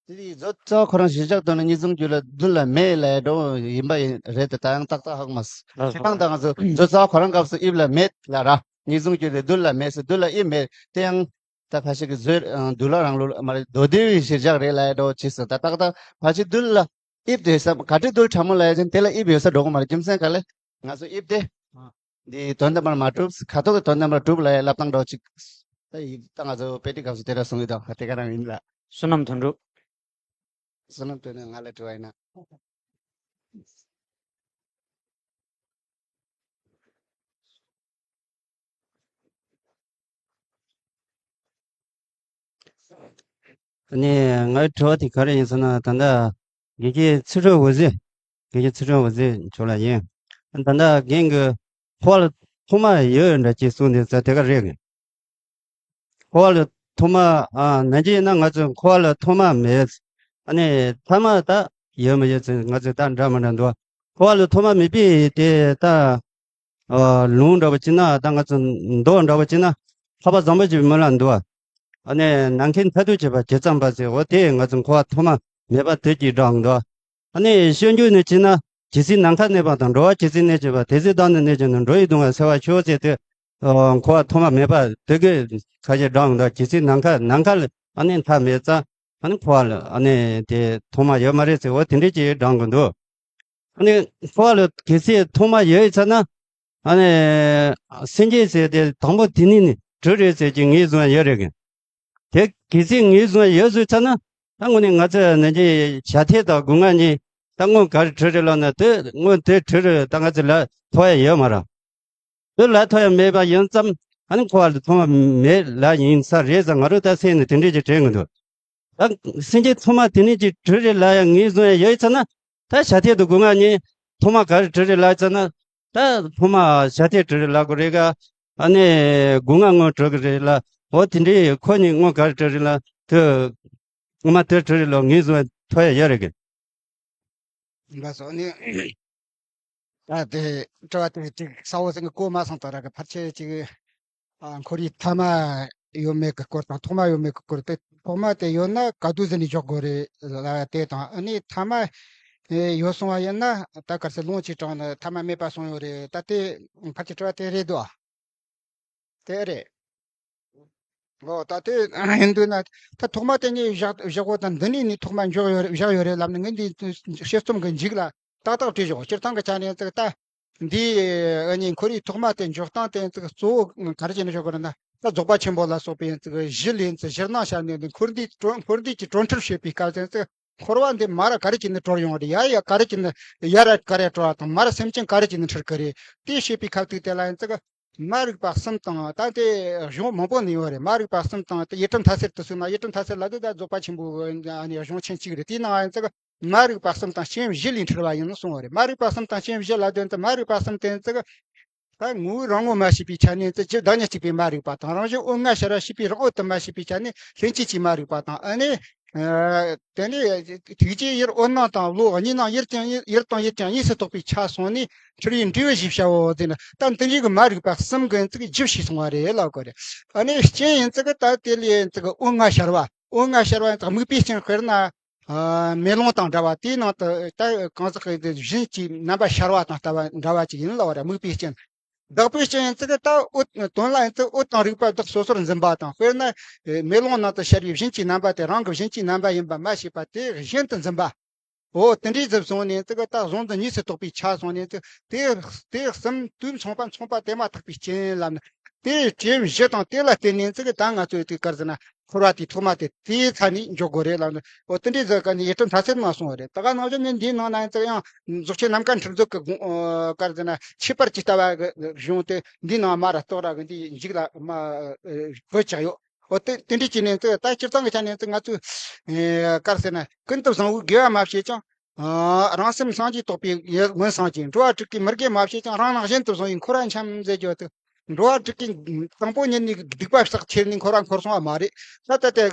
དེ་ཡིས་བཟོ་རྩ་ཁོ་རང་གཞིར་བཞག་བཏང་ན་གཉིས་འཛོམས་རྒྱུད་ལ་རྡུལ་ལ་མེད་ལབ་འགྲོ་ཡིན་པ་ཡིན་རེད་དེ། ད་ཡང་ཏག་ཏག་ཧ་གོ་མ་སོང་། ལགས་སོ། ཁྱེད་རང་དང་ང་ཚོ་བཟོ་རྩ་ཁོ་རང་སྐབས་སུ་དབྱིབས་ལ་མེད་ལ་ར། གཉིས་འཛོམས་རྒྱུད་ལ་རྡུལ་ལ་མེད་ཟེར། རྡུལ་ལ་དབྱིབས་མེད་དེ་ཡང་ད་ཁ་ཤས་ཀྱིས་བཟོའི་རྡུལ་ལ་རང་ལུགས་མ་རེད། མདོ་སྡེ་བའི་གཞིར་བཞག་རེད་ལབ་འགྲོ་བྱས་སོང་། ད་ཏག་ཏག་ཕལ་ཆེར་རྡུལ་ལ་དབྱིབས་དེ་ས་ག་འདྲའི་རྡུལ་ཕྲ་མོ་ལབ་ཡ་ཅན་དེ་ལ་དབྱིབས་ཡོད་ས་འགྲོ་གི་མ་རེད། རྒྱུ་མཚན་ག་ལས་ང་ཚོ་དབྱིབས་དེ། ཨ། འདི་དོན་དམ་པར་མ་གྲུབ། ཁ་ཐོག་གི་དོན་དམ་པར་གྲུབ་ལབ་ཡ་ལབ་སྟངས་འདྲ་ཅིག་ད་ཡིག་ད་ང་ཚོ་དཔེ་ཁྲིད་སྐབས་སུ་དེ་འདྲ་གསུངས་ཡོད་དམ། དེ་ག་རང་ཡིན་ལ། བསོད་ནམས་དོན་གྲུབ། བསོད་ནམས་དོན་གྲུབ་ང་ལ་དྲི་བ་ཡིན་ན། ཨ་ནི་ངའི་དྲི་བ་དེ་ག་རེ་ཡིན་ཟེར་ན། ད་ལྟ་དགེ་བཤེས་ཚུལ་ཁྲིམས་འོད་ཟེར། དགེ་བཤེས་ཚུལ་ཁྲིམས་འོད་ཟེར་མཆོག་ལ་ཡིན། ད་ལྟ་རྒན་གྱིས་འཁོར་བ་ལ་ཐོག་མ་ཡོད་འདྲ་ཅིག་གསུངས་འདུག་ཟེར། དེ་ག་རེད་གི། འཁོར་བ་ལ་ཐོག་མ། ཨ། ནན་གྱིས་ན་ང་ཚོས་འཁོར་བ་ལ་ཐོག་མ་མེད། ཨ་ནི་ཐ་མ་ད་ཡོད་མ་ཡོད་ཚེ་ང་ཚོས་ད་འདྲ་མི་འདྲ་འདུག་འཁོར་བ་ལ་ཐོག་མ་མེད་པའི་དེ་ད། ཨ། ལུང་འདྲ་བོ་བྱས་ན་ད་ང་ཚོ་མདོ་འདྲ་བོ་བྱས་ན་འཕགས་པ་བཟང་པོ་ཞིག་མི་ལ་འདུག་ཨ་ནི་ནམ་མཁའི་མཐར་ཐུག་བྱེད་པ་ཇི་ཙམ་པ་ཟེར། འོ་དེ་ང་ཚོ་འཁོར་བ་ཐོག་མ་མེད་པ་དེ་གཅིག་བསྒྲགས་འདུག་ཨ་ནི་སྤྱོད་འཇུག་ནས་བྱས་ན་ཇི་སྲིད་ནམ་མཁའ་གནས་པ་དང་། འགྲོ་བ་ཇི་སྲིད་གནས་བྱེད་པ། དེ་སྲིད་བདག་ནི་གནས་བྱེད་ནས། འགྲོ་ཡི་སྡུག་བསྔལ་སེལ་བར་ཤོག་ཅེས་དེ། ཨ། འཁོར་བ་ཐོག་མ་མེད་པ་དེ་གི་ཁ་ཤས་བསྒྲགས་འདུག་ཇི་སྲིད་ནམ་མཁའ། ནམ་མཁའ་ལ་ཨ་ནི་མཐའ་མེད་ཙང་ཨ་ནི་འཁོར་བ་ལ་ཨ་ནི་དེ་ཐོག་མ་ཡོད་མ་རེད་ཟེར། འོ་དེ་འདྲས་ཅིག་བསྒྲགས་གི་འདུག་ཨ་ནི་འཁོར་བ་ལ་གལ་སྲིད་ཐོག་མ་ཡོད་ཡིན་ཙ་ན། ཨ་ནི་སེམས་ཅན་ཟེར་དེ་དང་པོ་དེ་ནས་ནི་གྲུབ་རེད་ཟེར་གྱི་ངོས་བཟུང་ཡ་ཡོད་རེད་གི། དེ་གལ་སྲིད་ངོས་བཟུང་ཡ་ཡོད་ཟེར་ཙ་ན། ད་དངོས་གནས་ང་ཚོ་ནང་གི་བྱ་ཐལ་དང་སྒོ་ང་གཉིས་ད་སྔོན་ག་རེ་གྲུབ་རེད་ལབ་ན། དེ་སྔོན་དེ་གྲུབ་རེད། ད་ང་ཚོ་ལ་ཐོགས་ཡ་ཡོད་མ་རེད། དེ་ལ་ཐོགས་ཡ་མེད་པ་ཡིན་ཙང་ཨ་ནི་འཁོར་བ་ལ་ཐོག་མ་མེད་ལབ་ཡིན་ས་རེད་ཟེར། ང་རང་ད་སེམས་ནས་དེ་འདྲས་ཅིག་དྲན་གི་འདུག་ད་སེམས་ཅན་ཐོག་མ་དེ་ནས་ཅིག་གྲུབ་རེད་ལབ་ཡ་ངོས་བཟུང་ཡ་ཡོད་ཙ་ན། ད་བྱ་ཐལ་དང་སྒོ་ང་གཉིས་ཐོག་མ་ག་རེ་གྲུབ་རེད་ལབ་ཙ་ན། ད་ཐོག་མ་བྱ་ཐལ་གྲུབ་རེད་ལབ་དགོས་རེད་ག་ཨ་ནི་སྒོ་ང་སྔོན་གྲུབ་གི་རེད་ལ། འོ་དེ་འདྲས་ཁོ་གཉིས་སྔོན་ག་རེ་གྲུབ་རེད་ལ། དེ་སྔོན་མ་དེ་གྲུབ་རེད་ལ་ངོས་བཟུང་ཐོགས་ཡ་ཡོད་རེད་གི། ལགས་སོ། ཨ་ནི། ད་དེ་དྲི་བ་དེ་ཅིག་གསལ་བོ་ཟིག་གོ་མ་སོང་། ད་ར་གི་ཕལ་ཆེར་ཅིག་ཨ། འཁོར་བའི་ཐ་མ་ཡོད་མེད་ཀྱི་སྐོར་དང་ཐོག་མ་ཡོད་མེད་ཀྱི་སྐོར་དེ། ཐོག་མ་དེ་ཡོད་ན་ག་དུས་ཟིན་ནས་འཇོག་དགོས་རེད་ལབ་ཡ་དེ་དང་། ཨ་ནི་ཐ་མ་ཨེ་ཡོད་སོང་བ་ཡིན་ན། ད་གལ་སྲིད་ལུང་གཅིག་དྲངས་ན་ཐ་མ་མེད་པ་སོང་ཡོད་རེད། ད་དེ་ཕལ་ཆེར་དྲི་བ་དེ་རེད་འདུག་ཨ། དེ་རེད། འོ་ད་དེ་ཡིན་དུས་ན་ད་ཐོག་མ་དེ་ནས་བཞག་བཞག་གོ་ད་འདི་ནས་ནི་ཐོག་མ་འཇོག་ཡོད་རེད། བཞག་ཡོད་རེད་ལབ་ནས་ངས་འདི་དཔྱད་རྩོམ་གྱི་མཇུག་ལ་ཏག་ཏག་བྲིས་བཞག་སྤྱིར་བཏང་གི་ཆ་ནས་ཙིག་ད་འདི་ཨ་ནི་འཁོར་བའི་ཐོག་མ་དེ་འཇོག་སྟངས་དེ་ཙིག་གཙོ་བོ་ག་རེ་བྱས་ནས་བཞག་གོ་རེད་ན། ད་རྫོགས་པ་ཆེན་པོ་ལ་སོགས་པའི་ཙིག་གཞི་ལས་ཙིག་གཞིར་སྣང་བྱས་ནས་འདི་འཁོར་འདས་གྲོལ། འཁོར་འདས་ཀྱི་གྲོལ་འཕྲལ་བཤད་པའི་སྐབས་དེ་ཙིག་འཁོར་བ་འདི་མར་ག་རེ་བྱས་ནས་གྲོལ་ཡོང་རེད། ཡ་ཡ་ག་རེ་བྱས་ནས་ཡར་ག་རེ་གྲོལ་བ་དང་། མར་སེམས་ཅན་ག་རེ་བྱས་ནས་འཁྲིད་གི་རེད། དེ་བཤད་པའི་སྐབས་དུས་དེ་ལ་ཡང་ཙིག་མ་རིག་པ་གསུམ་དང་། ད་དེ་གཞུང་མང་པོ་ནས་ཡོད་རེད། མ་རིག་པ་གསུམ་དང་། དེ་ཡི་དམ་མཐའ་གསལ་དུ་གསུངས་ན། ཡི་དམ་མཐའ་གསལ་ལབ་དུས་ད་རྫོགས་པ་ཆེན་པོའི་ཨ་ནི་གཞུང་ཆེན་གཅིག་རེད། དེའི་ནང་ཡང་ཙིག་མ་རིག་པ་གསུམ་དང་སྤྱོད་ཡུལ་བཞི་ལས་འཁྲུལ་བ་ཡིན་ནོ་གསུངས་པ་རེད། མ་རིག་པ་གསུམ་དང་སྤྱོད་ཡུལ་བཞི་ལབ་དོན་དེ། མ་རིག་པ་གསུམ་དེ་ཙིག་ད་ངོ་བོའི་རང་ངོ་མ་ཤེས་པའི་ཆ་ནས་ཙིག་རྒྱུ་བདག་ཉིད་གཅིག་པའི་མ་རིག་པ་དང་། རང་བཞིན་འོད་ལྔ་ཤར་བ་ཤེས་པའི་རང་འོད་དེ་མ་ཤེས་པའི་ཆ་ནས་ལྷན་སྐྱེས་ཀྱི་མ་རིག་པ་དང་། ཨ་ནི། ཨ། དེ་ནས་ཐུགས་རྗེ་ཡུལ་འོད་སྣང་དང་བློ་གཉིས་སྣང་། ཡུལ་དང་ཡུལ་དང་ཡུལ་ཀྱང་གཉིས་སུ་རྟོག་པའི་ཆ་སོང་ནས་འཁྲུལ་བའི་འབྲས་བུ་ཞེས་བྱའོ་ཟེར་ན། ད་འདི་འདྲའི་གི་མ་རིག་པ་གསུམ་གི་ཙིག་རྒྱུ་ཞིག་སོང་བ་རེད་ལབ་དགོས་རེད། ཨ་ནི་རྐྱེན་ཡིན་ཙིག་ད་དེ་ལས་ཙིག་འོད་ལྔ་ཤར་བ། འོད་ལྔ་ཤར་བ་ཡིན་ཙང་སྨུག་པའི་སྤྱན། དཔེར་ན་ཨ་མེ་ལོང་དང་འདྲ་བ། དེའི་ནང་དུ་ད་གང་ཟག་གི་བཞིན་གྱི་རྣམ་པ་ཤར་བ་དང་ལྟ་བ་འདྲ་བ་ཅིག་ཡིན་ལ་བ་རེད། སྨུག་པའི་སྤྱན། བདག་པོའི་སྤྱན་ཡིན་ཙི་གི་ད་འོད་དོན་ལ་ཡིན་ཙི་འོད་དང་རིག་པ་བདག་སོ་སོར་འཛིན་པ་དང་། དཔེར་ན་མེ་ལོང་ནང་དུ་ཤར་བའི་བཞིན་གྱི་རྣམ་པ་དེ་རང་གི་བཞིན་གྱི་རྣམ་པ་ཡིན་པ་མ་ཤེས་པ་དེ་གཞན་དུ་འཛིན་པ། འོ་དེ་འདྲའི་ཟིབ་སོང་ནས་ཙི་གི་ད་གཟུང་འཛིན་གཉིས་སུ་རྟོག་པའི་ཆ་སོང་ནས་ཙི་དེ་དེ་གསུམ་དུས་མཚུངས་པ་མཚུངས་པ་དེ་མ་ཐག་པའི་རྐྱེན་ལབ་ན། དེ་རྐྱེན་བཞི་དང་དེ་ལ་བརྟེན་ནས་ཙི་གི་ད་ང་ཚོས་དེ་གར་ཟེར་ན་འཁོར་བ་དེའི་ཐོག་མ་དེ་དེའི་ཚ་ནས་འཇོག་དགོས་རེད་ལབ་ན། འོ་དེ་འདྲའི་ཟིག་ག་ནས་ཡིད་སྤྲུལ་མཐའ་སེལ་མ་སོང་བ་རེད། ད་ག་ནང་བཞིན་ནི་འདིའི་ནང་ན་ཡང་ཙི་ཡང་རྫོགས་ཆེན་ནམ་མཁའ་འཁྲུལ་རྫོགས་ཀྱི་དགོངས་ཨ་གར་ཟེར་ན་ཁྱད་པར་གྱི་ལྟ་བ་གི་གཞུང་དེ་འདིའི་ནང་མ་ར་རྟོགས་ར་གི་འདིའི་མཇུག་ལ་མ་བོད་ཆགས་ཡོད། འོ་དེ་དེ་འདྲའི་ཅི་ནས་ཙི་ད་སྤྱིར་བཏང་གི་ཆ་ནས་ཙི་ང་ཚོས་ཨེ་གར་ཟེར་ན་ཀུན་ཏུ་བཟང་པོའི་དགེ་བ་མ་བྱས་ཀྱང་ཨ་རང་སེམས་སངས་རྒྱས་རྟོགས་པའི་ཡིད་མངོན་སངས་རྒྱས། འགྲོ་བ་དྲུག་གི་མི་དགེ་མ་བྱས་ཀྱང་རང་སྣང་གཞན་དུ་བཟུང་བའི་འཁོར་བ་འཁྱམས་མཛད་རྒྱུ་དེ། འགྲོ་བ་དྲུག་གི་དང་པོ་ཉིད་ནས་སྡིག་པ་བསགས་ཁྱེར་ནས་འཁོར་བ་འཁོར་སོང་བ་མ་རེད། ད་ལྟ་དེ་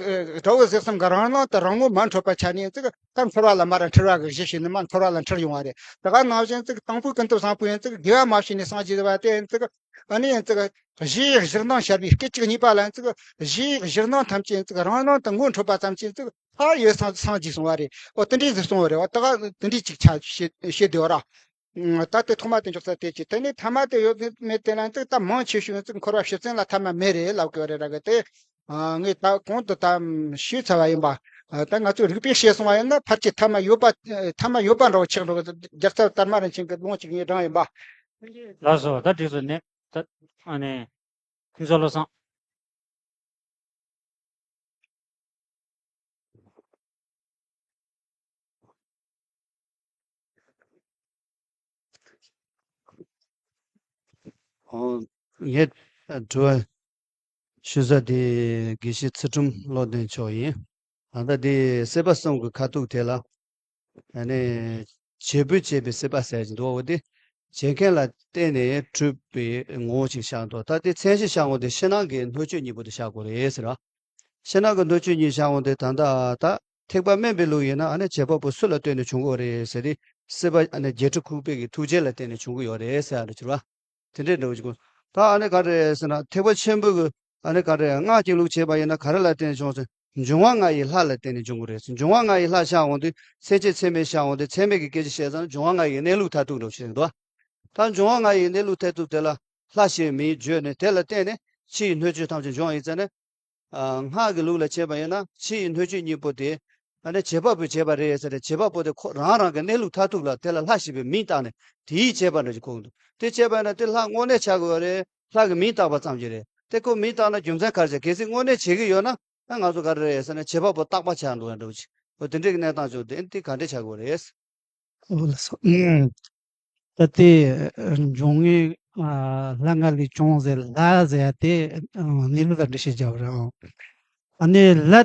དགྲ་བོ་ཟེར་གསུམ་གི་རང་སྣང་དུ་རང་ངོ་མ་འཕྲོད་པ་ཆ་ནས་ཙི་གི་ད་འཁོར་བ་ལ་མ་ར་འཁྲུལ་བ་གི་གཞི་བྱས་ནས་མ་འཁོར་བ་ལ་འཁྲུལ་ཡོང་བ་རེད། ད་ག་ནང་བཞིན་ཙི་གི་དང་པོའི་ཀུན་ཏུ་བཟང་པོ་ཡིན་ཙི་གི་དགེ་བ་མ་བྱས་ནས་སངས་རྒྱས་པ་དེ་ཡིན་ཙི་གི་ཨ་ནི་ཡིན་ཙི་གི་གཞིའི་གཞིར་སྣང་ཤར་བའི་སྐད་ཅིག་གཉིས་པ་ལ་ཡིན་ཙི་གི་གཞིའི་གཞིར་སྣང་ཐམས་ཅད་ཡིན་ཙི་གི་རང་སྣང་དུ་ངོ་འཕྲོད་པ་ཙམ་གྱིས་ཙི་གི་ད་ཡོད་སངས་སངས་རྒྱས་སོང་བ་རེད། འོ་དེ་འདྲའི་ཟིག་སོང་བ་རེད། འོ་ད་ག་དེ་འདྲའི་ཅིག་ཆ་བཤད་བཤད་དེ་བ་ར། ད་དེ་ཐོག་མ་དེ་འཇོག་ས་དེ་ཅི། དེ་ནས་ཐ་མ་དེ་ཡོད་མེད་དེ་ལ་ཙིག་ད་མང་ཆེ་ཤོས་ཙིག་འཁོར་བ་ཕྱི་བཙན་ལ་ཐ་མ་མེད་རེད་ལབ་དགོས་རེད་ར་གི་དེ། ངས་ད་གོང་དུ་ད་ཞུས་ཚར་བ་ཡིན་པ། ད་ང་ཚོས་རིགས་པས་དཔྱད་སོང་བ་ཡིན་ན་ཕལ་ཆེར་ཐ་མ་ཡོད་པ་ཐ་མ་ཡོད་པ་འདྲ་བོ་ཆགས་འགྲོ་གི། རྒྱལ་ཚབ་དར་མ་རིན་ཆེན་གྱི་ལུང་ཅིག་ངས་དྲངས་ཡིན་པ། ལགས་སོ། ད་འགྲིག་སོང་ནས་ད་ཨ་ནི་ཕུན་ཚོགས་བློ་བཟང་། ཨོ། ངས་དྲི་བ་ཞུ་ས་དེ་དགེ་བཤེས་ཚུལ་ཁྲིམས་བློ་ལྡན་མཆོག་ཡིན། ད་ལྟ་དེ་སྲིད་པ་གསུམ་གྱི་ཁ་ཐུག་དེ་ལ། ཨ་ནི་བྱེད་པོས་བྱས་པའི་སྲིད་པ་ཟེར་གྱི་འདུག་འོ་དེ་བྱེད་མཁན་ལ་བརྟེན་ནས་འཁྲུལ་པའི་ངོ་བོ་ཅིག་ཤར་འདུག་ད་དེ་མཚན་གཞི་ཤར་འོང་དེ་ཕྱི་ནང་གི་སྣོད་བཅུད་གཉིས་པོ་དེ་ཤར་དགོས་རེད་ཟེར་བ། ཕྱི་ནང་གི་སྣོད་བཅུད་གཉིས་ཤར་འོང་དེ་ད་ལྟ་ད་ཐེག་པ་དམན་པའི་ལུགས་ཡིན་ན་ཨ་ནི་བྱེད་པ་པོ་སུ་ལ་ལྟོས་ནས་བྱུང་དགོས་རེད་ཟེར་དེ་སྲིད་པ་ཨ་ནི་བརྒྱད་ཁྲི་ཁུག་པའི་གི་ཐུགས་རྗེ་ལ་བརྟེན་ནས་བྱུང་གི་ཡོད་རེད་ཟེར་ཡ་འདྲ་གྱུར་བ། དེ་འདྲའི་འདྲ་བོ་ཅིག་གོ། ད་ཨ་ནི་ག་རེ་ཟེར་ན་ཐེག་པ་ཆེན་པོའི་གི་ཨ་ནི་ག་རེ་སྔགས་ཀྱི་ལུགས་བྱས་པ་ཡིན་ན་ག་རེ་ལ་བརྟེན་བྱུང་ཟེར། འབྱུང་བ་ལྔ་ཡི་ལྷ་ལ་བརྟེན་ནས་འབྱུང་གི་རེད་ཟེར། འབྱུང་བ་ལྔ་ཡི་ལྷ་ཤར་འོང་དུས་ཚད་མེད་ཚད་མེད་ཤར་འོང་དུས་ཚད་མེད་ཀྱི་སྐད་ཆ་བཤད་ཙང་འབྱུང་བ་ལྔ་ཡི་གནས་ལུགས་མཐར་ཐུག་འདྲ་བོ་ཞིག་འདུག་ད་འབྱུང་བ་ལྔ་ཡི་གནས་ལུགས་མཐར་ཐུག་དེ་ལ་ལྷ་ཞེས་མིང་བརྗོད་ནས་དེ་ལ་བརྟེན་ནས་ཕྱི་ཡི་སྣོད་བཅུད་ཐམས་ཅད་འབྱུང་བ་ཡིན་ཙང་ནས། ཨ། སྔགས་ཀྱི་ལུགས་ལ་བྱས་པ་ཡིན་ན་ཕྱི་ཡི་སྣོད་བཅུད་གཉིས་པོ་དེ་ཨ་ནི་བྱེད་པ་པོས་བྱས་པ་རེད་ཟེར་ཏེ་བྱེད་པ་པོ་དེ་ཁོ་རང་རང་གི་གནས་ལུགས་མཐར་ཐུག་ལ་དེ་ལ་ལྷ་ཞེས་པའི་མིང་བཏགས་ནས་དེ་ཡིས་བྱས་པ་འདྲ་ཞིག་གོ་གི་འདུག་དེ་བྱས་པ་ཡིན་ན་དེ་ལྷ་དངོས་གནས་ཆགས་དགོས་རེད། ལྷ་གི་མིང་བཏགས་པ་ཙམ་གྱིས་རེད། དེ་ཁོ་མིང་བཏགས་ན་རྒྱུ་མཚན་ག་རེ་བྱས། གལ་སྲིད་དངོས་གནས་བྱེད་ཀྱི་ཡོད་ན་ད་ང་ཚོ་ག་རེ་རེད་ཟེར་ན་བྱེད་པ་པོ་རྟག་པ་ཆགས་འགྲོ་ཡ་འདྲ་བོ་ཅིག་འོ་དེ་འདྲའི་གི་གནས་སྟངས་བྱུང་དེ་དེ་ག་འདྲས་ཆགས་དགོས་རེད། ཨོ་ལགས་སོ། ཨུམ། ད་ལྟའི་འབྱུང་ལྔའི་ལྷ་ལྔ་ལས་བྱུང་ཟེར་ལྷ་ཟེར་ཡ་དེ་གནས་ལུགས་ལ་འགྲེལ་བཤད་བརྒྱབ་རེད། ཨ་ནི་ལྷ་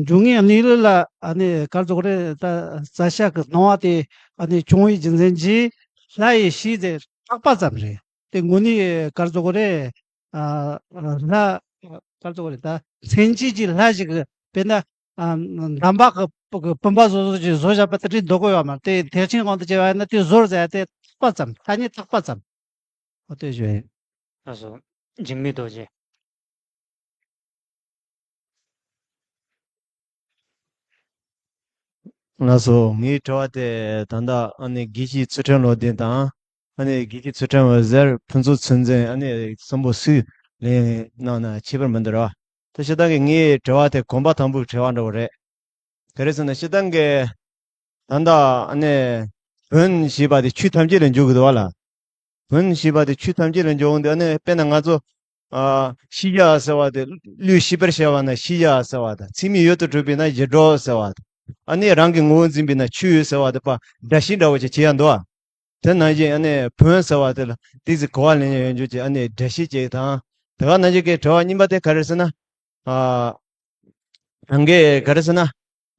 འབྱུང་ལྔའི་གནས་ལུགས་ལ་ཨ་ནི་ག་རེ་ཟེར་དགོས་རེད། ད་རྩ་ཤེ་གི་སྣང་བ་དེ་ཨ་ནི་བྱུང་བའི་རྒྱུ་མཚན་གྱིས་ལྷ་ཡི་ཞེས་ཟེར་བཏགས་པ་ཙམ་རེད། དེ་དངོས་གནས་ག་རེ་ཟེར་དགོས་རེད། ཨ། ལྷ། ག་རེ་ཟེར་དགོས་རེད། ད་མཚན་གཞི་གི་ལྷ་ཞིག་དཔེར་ན། ཨ། འདམ་བག་གི་གི་བུམ་པ་བཟོ་བཟོ་ཅིག་བཟོ་བཞག་པ་དེ་འདྲའི་འདོད་གོ་ཡོད་མ་རེད། དེ་ཐེག་ཆེན་དབང་དུ་བྱས་པ་ཡིན་ན་དེ་ཟོར་ཟེར་ཡ་དེ་བཏགས་པ་ཙམ། ཐ་སྙད་བཏགས་པ་ཙམ། འོ་དེ་ཞུ་ཡིན། ལགས་སོ། འཇིགས་མེད་རྡོ་རྗེ། ལགས་སོ། ངའི་དྲི་བ་དེ་ད་ལྟ་ཨ་ནི་དགེ་བཤེས་ཚུལ་ཁྲིམས་བློ་ལྡན་དང་། ཨ་ནི་དགེ་བཤེས་ཚུལ་ཁྲིམས་འོད་ཟེར། ཕུན་ཚོགས་ཚུལ་འཛིན། ཨ་ནི་གསུམ་པོ་སུས་ལན་གནང་ན་ཁྱད་པར་མི་འདུག་ར། ད་སྤྱིར་བཏང་གི་ངའི་དྲི་བ་དེ་གོམ་པ་དང་པོའི་དྲི་བ་འདྲ་བོ་རེད། ག་རེ་ཟེར་ན་སྤྱིར་བཏང་གི་ད་ལྟ་ཨ་ནི་བོན་ཞེས་པ་དེ་ཆོས་ཐམས་ཅད་ལ་འཇུག་གི་འདུག་བ་ལ། བོན་ཞེས་པ་དེ་ཆོས་ཐམས་ཅད་ལ་འཇོག་འོང་དུས་ཨ་ནི་དཔེར་ན་ང་ཚོ་ཨ་ཤེས་བྱ་ཟེར་བ་དེ་བློས་ཤེས་པར་བྱ་བ་ན་ཤེས་བྱ་ཟེར་བ་དང་། ཚད་མའི་ཡུལ་དུ་གྲུབ་པས་ན་བྱིང་གྲོལ་ཟེར་བ་དང་། ཨ་ནི་རང་གི་ངོ་བོ་འཛིན་པས་ན་ཆོས་ཟེར་བ་དེ་པ་སྒྲ་བཤད་འདྲ་བོ་ཅིག་བྱེད་ཡ་འདུག་ཨ། དེ་ནང་བཞིན་ཨ་ནི་བོན་ཟེར་བ་དེ་ལ་ཏོག་ཙམ་གོ་བ་ལེན་ཡ་ཡོད་འཇུག་ཅིག་ཨ་ནི་སྒྲ་བཤད་ཅིག་དང་། དེ་ག་ནང་བཞིན་གྱི་དྲི་བ་གཉིས་པ་དེ་ག་རེ་ཟེར་ན། ཨ་རང་གི་ག་རེ་ཟེར་ན།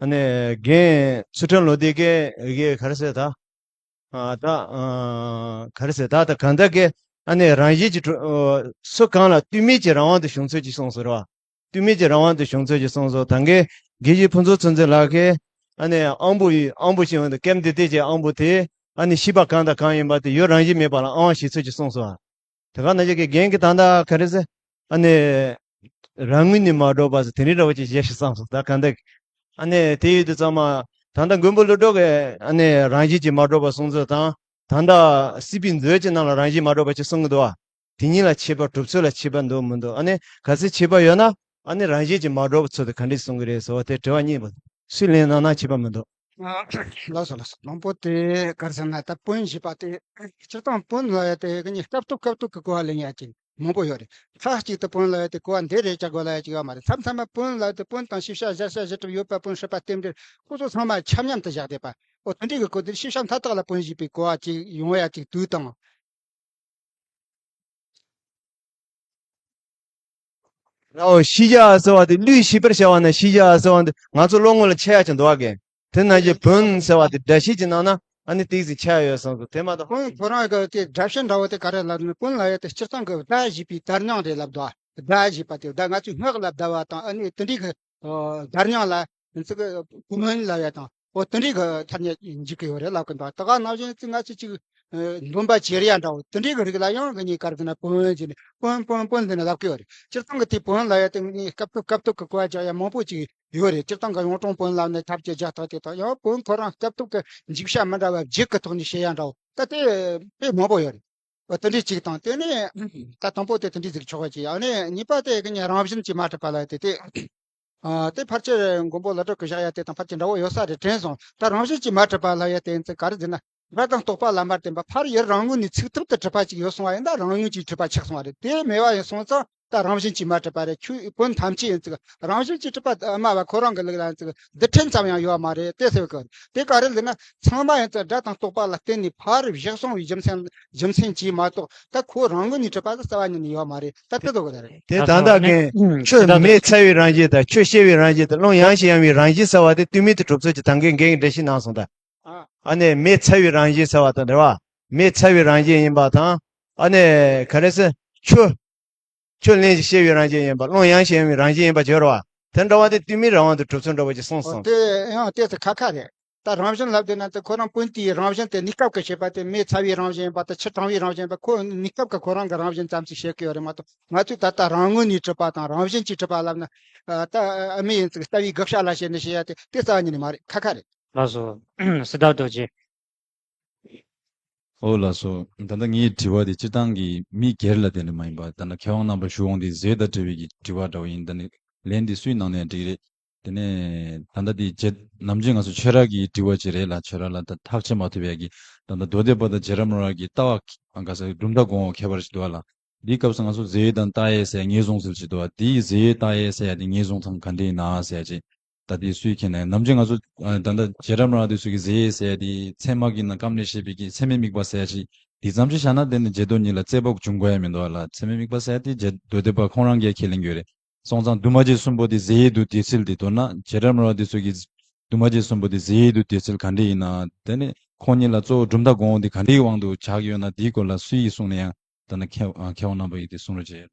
ཨ་ནི་རྒན་ཚུལ་ཁྲིམས་བློ་ལྡན་གྱི་ག་རེ་ཟེར་ད། ཨ་ད་ཨ་ག་རེ་ཟེར་ད། ད་གང་ལྟར་གྱི་ཨ་ནི་རང་བཞིན་གྱིས་གྲུབ། སུ་གང་ལ་ལྟོས་མེད་ཀྱི་རང་དབང་དུ་བྱུང་ཚུལ་གྱིས་གསུངས་སོ་ར། ལྟོས་མེད་ཀྱི་རང་དབང་དུ་བྱུང་ཚུལ་གྱིས་གསུངས་སོ། ད་གིན་དགེ་བཤེས་ཕུན་ཚོགས་ཚུལ་འཛིན་ལགས་ཀྱིས་ཨ་ནི་དབང་པོ་ཡི་དབང་པོ་ཞེས་པ་འདི་ཀེམ་དེ་དེ་ཀྱི་དབང་པོ་དེ་ཨ་ནི་ཤེས་པ་གང་དང་གང་ཡིན་པ་དེ་ཡུལ་རང་བཞིན་མེད་པ་ལ་དབང་བྱེད་ཚུལ་གྱིས་གསུངས་སོ། དེ་ག་ནང་བཞིན་གྱི་རྒན་གྱིས་ད་ལྟ་ག་རེ་ཟེར། ཨ་ནི་ རང་ངོས་ནས་མ་གྲུབ་པ་ཟེར་དེ་འདྲའི་འདྲ་བོ་ཅིག་བཤད་ཤིག་བསམ་སོང་། ད་ག་འདྲ་ཨ་ནི་དེ་ཡོད་དུས་ཙམ་མ་ད་ལྟ་མགོན་པོ་ཀླུ་སྒྲུབ་ཀྱི་ཨ་ནི་རང་བཞིན་གྱིས་མ་གྲུབ་པ་གསུང་ཚུལ་དང་། ད་ལྟ་སྲིད་པའི་མཛོད་ཀྱི་ནང་ལ་རང་བཞིན་མ་གྲུབ་པ་ཅིག་གསུང་གི་འདུག་བ། དེ་གཉིས་ལ་ཁྱད་པར་གྲུབ་ཚུལ་ལ་ཁྱད་པར་འདུག་མི་འདུག་ཨ་ནི་གལ་སྲིད་ཁྱད་པར་ཡོད་ན་ཨ་ནི་རང་བཞིན་གྱིས་མ་གྲུབ་པའི་ཚུལ་དེ་ག་འདྲས་གསུང་གི་རེད་ཟེར་བ་དེ་དྲི་བ་གཉིས་པ། སུས་ལན་གནང་ན་ཁྱད་པར་མི་འདུག་ཨ། ལགས་སོ་ལགས་སོ། མང་པོ་དེ་ག་རེ་ཟེར་ན་ད་བོན་ཞེས་པ་དེ་སྤྱིར་བཏང་བོན་ལབ་ཡ་དེ་གི་ནི་སྐབས་ཐོབ་སྐབས་ཐོབ་ཀྱི་གོ་བ་ལེན་ཡ་ཅིག་མང་པོ་ཡོད་རེད། མཐའ་གཅིག་ཏུ་བོན་ལབ་ཡ་དེ་གོ་བ་འདི་རེད་ཅག་དགོས་ལབ་ཡ་ཅིག་ཡོད་མ་རེད། མཚམས་མཚམས་མ་བོན་ལབ་དེ་བོན་དང་ཤེས་བྱ་གཞལ་བྱ་གཞི་གྲུབ་ཡོད་པ་བོན་སྲིད་པ་རྟེན་འབྲེལ་ཁོ་ཚོ་ཚང་མ་ཆ་མཉམ་དུ་བཞག་བསྡད་པ། ཨོ་དེ་འདྲའི་གི་གོ་དེ་ཤེས་བྱ་མཐའ་དག་ལ་བོན་ཞེས་པའི་གོ་བ་ཅིག་ཡོང་ཡ་ཅིག་དུས་དང་། རའོ་ཤེས་བྱ་ཟེར་བ་དེ་ལུས་ཤེས་པར་བྱ་བ་ན་ཤེས་བྱ་ཟེར་བ་འདི་ང་ཚོ་བློ་ངོ་ལ་འཆར་ཡ་ཅིག་འདུག་བ་གན། དེ་ནང་བཞིན་བོན་ཟེར་བ་དེ་སྒྲ་བཤད་ཀྱི་ནང་ན་ཨ་ནི་ཏིག་ཙི་འཆར་ཡོད་བསམ་སོང་། དེ་མ་གཏོགས། བོན་ཁོ་རང་གི་དེ་སྒྲ་བཤད་འདྲ་བོ་དེ་ག་རེ་ལབ་ན་བོན་ལབ་ཡ་དེ་སྤྱིར་བཏང་གི་བརྡ་ཞེས་པའི་བརྡ་རྙིང་རེད་ལབ་འདུག་བ། བརྡ་ཞེས་པ་དེ་བརྡ་ང་ཚོས་སྔགས་ལ་བརྡ་བ་དང་ཨ་ནི་དེ་འདྲའི་གི་ཨོ་བརྡ་རྙིང་ལ་ང་ཚོ་གི་བོན་ལབ་ཡ་དང་ཨོ་དེ་འདྲའི་གི་ཐ་སྙད་འཇུག་གི་ཡོད་རེད་ལབ་གི་འདུག་ད་ག་ནང་བཞིན་ང་ཚོས་ཅིག་ཨ་འདོན་པ་བྱེད་ཡ་འདྲ་བོ་དེ་འདྲའི་གི་རིགས་ལ་ཡང་གི་ནི་ག་རེ་ཟེར་ན་བོན་ཟེར་ནས་བོན་བོན་བོན་ཟེར་ནས་ལབ་གི་ཡོད་རེད། སྤྱིར་བཏང་གི་དེ་བོན་ལབ་ཡ་དེ་ངས་སྐབས་ཐོབ་སྐབས་ཐོབ་གི་གོ་བ་རྒྱག་ཡ་མང་པོ་ཅིག་ཡོད་རེད། སྤྱིར་བཏང་གི་གཡུང་དྲུང་བོན་ལབ་ནས་ཐབས་ཀྱི་རྒྱ་ཐག་དེ་དང་ཡང་བོན་ཁོ་རང་སྐབས་ཐོབ་ཀྱི་འཇུག་བྱ་མི་འདྲ་བ་བརྗོད་ཀྱི་ཐོག་ནས་བཤད་ཡ་འདྲ་བོ་ད་དེ་དཔེ་མང་པོ་ཡོད་རེད། ཨོ་དེ་འདྲའི་གཅིག་དང་དེ་ནས་ད་དང་པོ་དེ་དེ་འདྲའི་ཟིག་ཆོག་གི་ཅིག་ཨ་ནི་གཉིས་པ་དེ་གི་ཉིན་རང་བཞིན་གྱིས་མ་གྲུབ་པ་ལ་དེ་དེ་ཨ་དེ་ཕལ་ཆེར་མགོན་པོ་ཀླུ་སྒྲུབ་ཀྱི་བཞག་ཡ་དེ་དང་ཕལ་ཆེར་འདྲ་བོ་ཡོད་ས་རེད་དྲན་སོང་། ད་རང་བཞིན་གྱིས་མ་གྲུབ་པ་ལ་ཡ་དེ་ཚོ་ག་རེ་ཟེར་ན་སྒྲ་དང་རྟོག་པ་ལ་མ་བརྟེན་པ་ཕར་ཡུལ་རང་ངོས་ནས་ཚུགས་ཐུབ་ཏུ་གྲུབ་པ་ཅིག་ཡོད་སོང་བ་ཡིན་ད་རང་ངོས་ཀྱིས་གྲུབ་པ་ཆགས་སོང་བ་རེད། དེ་མེད་པ་ཡིན་སོང་ཙང་། ད་རང་བཞིན་གྱིས་མ་གྲུབ་པ་རེད། ཁྱོད་བོན་ཐམས་ཅད་ཡིན་ཙིག་རང་བཞིན་གྱིས་གྲུབ་པ་སྨྲ་བ་ཁོ་རང་གི་ལུགས་ལ་ཡིན་ཙིག་རྡུལ་ཕྲན་ཙམ་ཡང་ཡོད་མ་རེད་དེ་ཟེར་གི། དེ་ག་རེ་ལབ་ན་ཚང་མ་ཡིན་ཙིག་སྒྲ་དང་རྟོག་པ་ལ་བརྟེན་ནས་ཕར་བཞག་སོང་བའི་རྒྱུ་མཚན་རྒྱུ་མཚན་གྱིས་མ་གཏོགས་ད་ཁོ་རང་ངོས་ནས་གྲུབ་པ་ཟེར་རྩ་བ་ཉིད་ནས་ཡོད་མ་རེད། ད་དེ་ཚོ་གི་རེད། དེ་ད་ལྟ་ངས་ཁྱོད་མེ་ཚ་བའི་རང་བཞིན་དང་ཁྱོད་གཤེར་བའི་རང་བཞིན་དང་རླུང་ཡང་ཞིང་ཡང་བའི་རང་བཞིན་ཟེར་བ་དེ་ལྟོས་མེད་དུ་གྲུབ་ཚུལ་གྱི་ད་གིན་འགན་འགྲེལ་བཤད་གནང་སོང་ད། ཨ་ནི་མེ་ཚ་བའི་རང་བཞིན་ཟེར་བ་དང་འདྲ་བ། མེ་ཚ་བའི་རང་བཞིན་ཡིན་པ་དང་། ཨ་ནི་ག་རེ་ཟེར། ཆུ། ཆུ་རླན་ཞིང་གཤེར་བའི་རང་བཞིན་ཡིན་པ། རླུང་ཡང་ཞིང་ཡང་བའི་རང་བཞིན་ཡིན་པ་བརྗོད་རོ། དེ་འདྲ་བ་དེ་ལྟོས་མེད་རང་དབང་དུ་གྲུབ་ཚུལ་འདྲ་བ་ཞིག་གསུངས་སོང་། དེ་ཡང་ལྟས་སུ་ཁ་ཁ་རེད། ད་རང་བཞིན་ལབ་དུས་ན་དེ་ཁོ་རང་བོན་དེའི་རང་བཞིན་དེ་གནས་སྐབས་ཀྱི་བྱེད་པ་དེ་མེ་ཚ་བའི་རང་བཞིན་ཡིན་པ་དང་ཆུ་གྲང་བའི་རང་བཞིན་ཡིན་པ་ཁོ་གནས་སྐབས་ཀྱི་ཁོ་རང་གི་རང་བཞིན་ཙམ་ཞིག་བཤད་ཀྱི་ཡོད་རེད་མ་གཏོགས་ང་ཚོས་ད་ལྟ་རང་ངོས་ནས་གྲུབ་པ་དང་རང་བཞིན་གྱིས་གྲུབ་པ་ལབ་ན། ད་མེ་ཡིན་ཙིག་རྩ་བའི་དགག་བྱ་ལ་བྱས་ནས་བཤད་ཡ་དེ་དེ་རྩ་བ་ཉིད་ནས་མ་རེད། ཁ་ཁ་རེད། ལགས་སོ། སི་ཏཱ་རྡོ་རྗེ། ཨོ་ལགས་སོ། ད་ལྟ་ངའི་དྲི་བ་དེ་སྤྱིར་བཏང་གི་མི་སྒེར་ལ་དེ་འདྲ་མ་ཡིན་པ་ད་ལྟ་མཁས་དབང་རྣམ་པ་ཞུ་འོང་དེ་ཟས་དང་འབྲེལ་བའི་གི་དྲི་བ་འདྲ་བོ་ཡིན། ད་ནི་ལན་དེ་སུས་གནང་ནའི་འགྲིག་རེད། དེ་ནས་ད་ལྟ་དེ་རྗེ་ནམ་རྒྱུན་ང་ཚོ་ཆོས་ར་གི་དྲི་བ་ཅིག་རེད་ལ་ཆོས་ར་ལ་ད་ཐག་བཅད་མ་ཐུབ་ཡ་གི་ད་ལྟ་མདོ་སྡེ་པ་དང་རྗེ་རབ་རྣམ་པ་གི་ལྟ་བ་ག་ས་གྲུབ་མཐའ་དགོངས་པ་ཁྱད་པར་ཅིག་འདུག་ཨ་ལ། འདིའི་སྐབས་སུ་ང་ཚོ་ཟས་དང་ལྟ་ཡས་ཟེར་ངེས་བཟུང་ཟེར་ཅིག་འདུག་ཨ། དེའི་ཟས་ལྟ་ཡས་ཟེར་ཡ་དེ་ངེས་བཟུང་ཐང་ག་འདྲ་ཡིན་ན་ཟེར་ཡ་ཅིག་ད་དེ་སུས་མཁྱེན་ནས་ནམ་རྒྱུན་ང་ཚོ་ཨ་ད་ལྟ་རྗེ་རབ་རྣམ་པ་དེ་ཚོ་གི་ཟས་ཟེར་དེ་ཚད་མ་གི་ནང་སྐབས་ནས་བཤད་པའི་གི་ཚད་མས་དམིགས་པ་ཟེར་ཞིག་དེ་ཙམ་ཞིག་བཞག་ན་དེ་ནི་རྗེ་མདོ་གཉིས་ལ་རྩོད་པ་འབྱུང་དགོས་ཡ་མི་འདུག་ལ། ཚད་མས་དམིགས་པ་ཟེར་དེ་རྗེ་མདོ་སྡེ་པ་ཁོང་རང་གིས་ཁས་ལེན་གྱི་ཡོད་རེད། སོང་ཙང་འདུས་མ་བྱས་གསུམ་པོ་དེ་ཟས་ཡོད་དུ་དེ་ཚུལ་དེ་མདོར་ན་རྗེ་རབ་རྣམ་པ་དེ་ཚོ་གི་འདུས་མ་བྱས་གསུམ་པོ་དེ་ཟས་ཡོད་དུ་དེ་ཚུལ་ག་འདྲ་ཡིན་ན་དེ་ནི་ཁོང་གཉིས་ལ་གཙོ་བོ་གྲུབ་མཐའ་དགོངས་དེ་ག་འདྲའི་དབང་དུ་ཆགས་ཀྱི་ཡོད་ན་དེའི་སྐོར་ལ་སུ་ཡིས་གསུངས་ན་ཡང་ད་ནི་མཁས་མཁས་དབང་རྣམ་པ་ཡིས་དེ་གསུང་རོགས་བྱེད།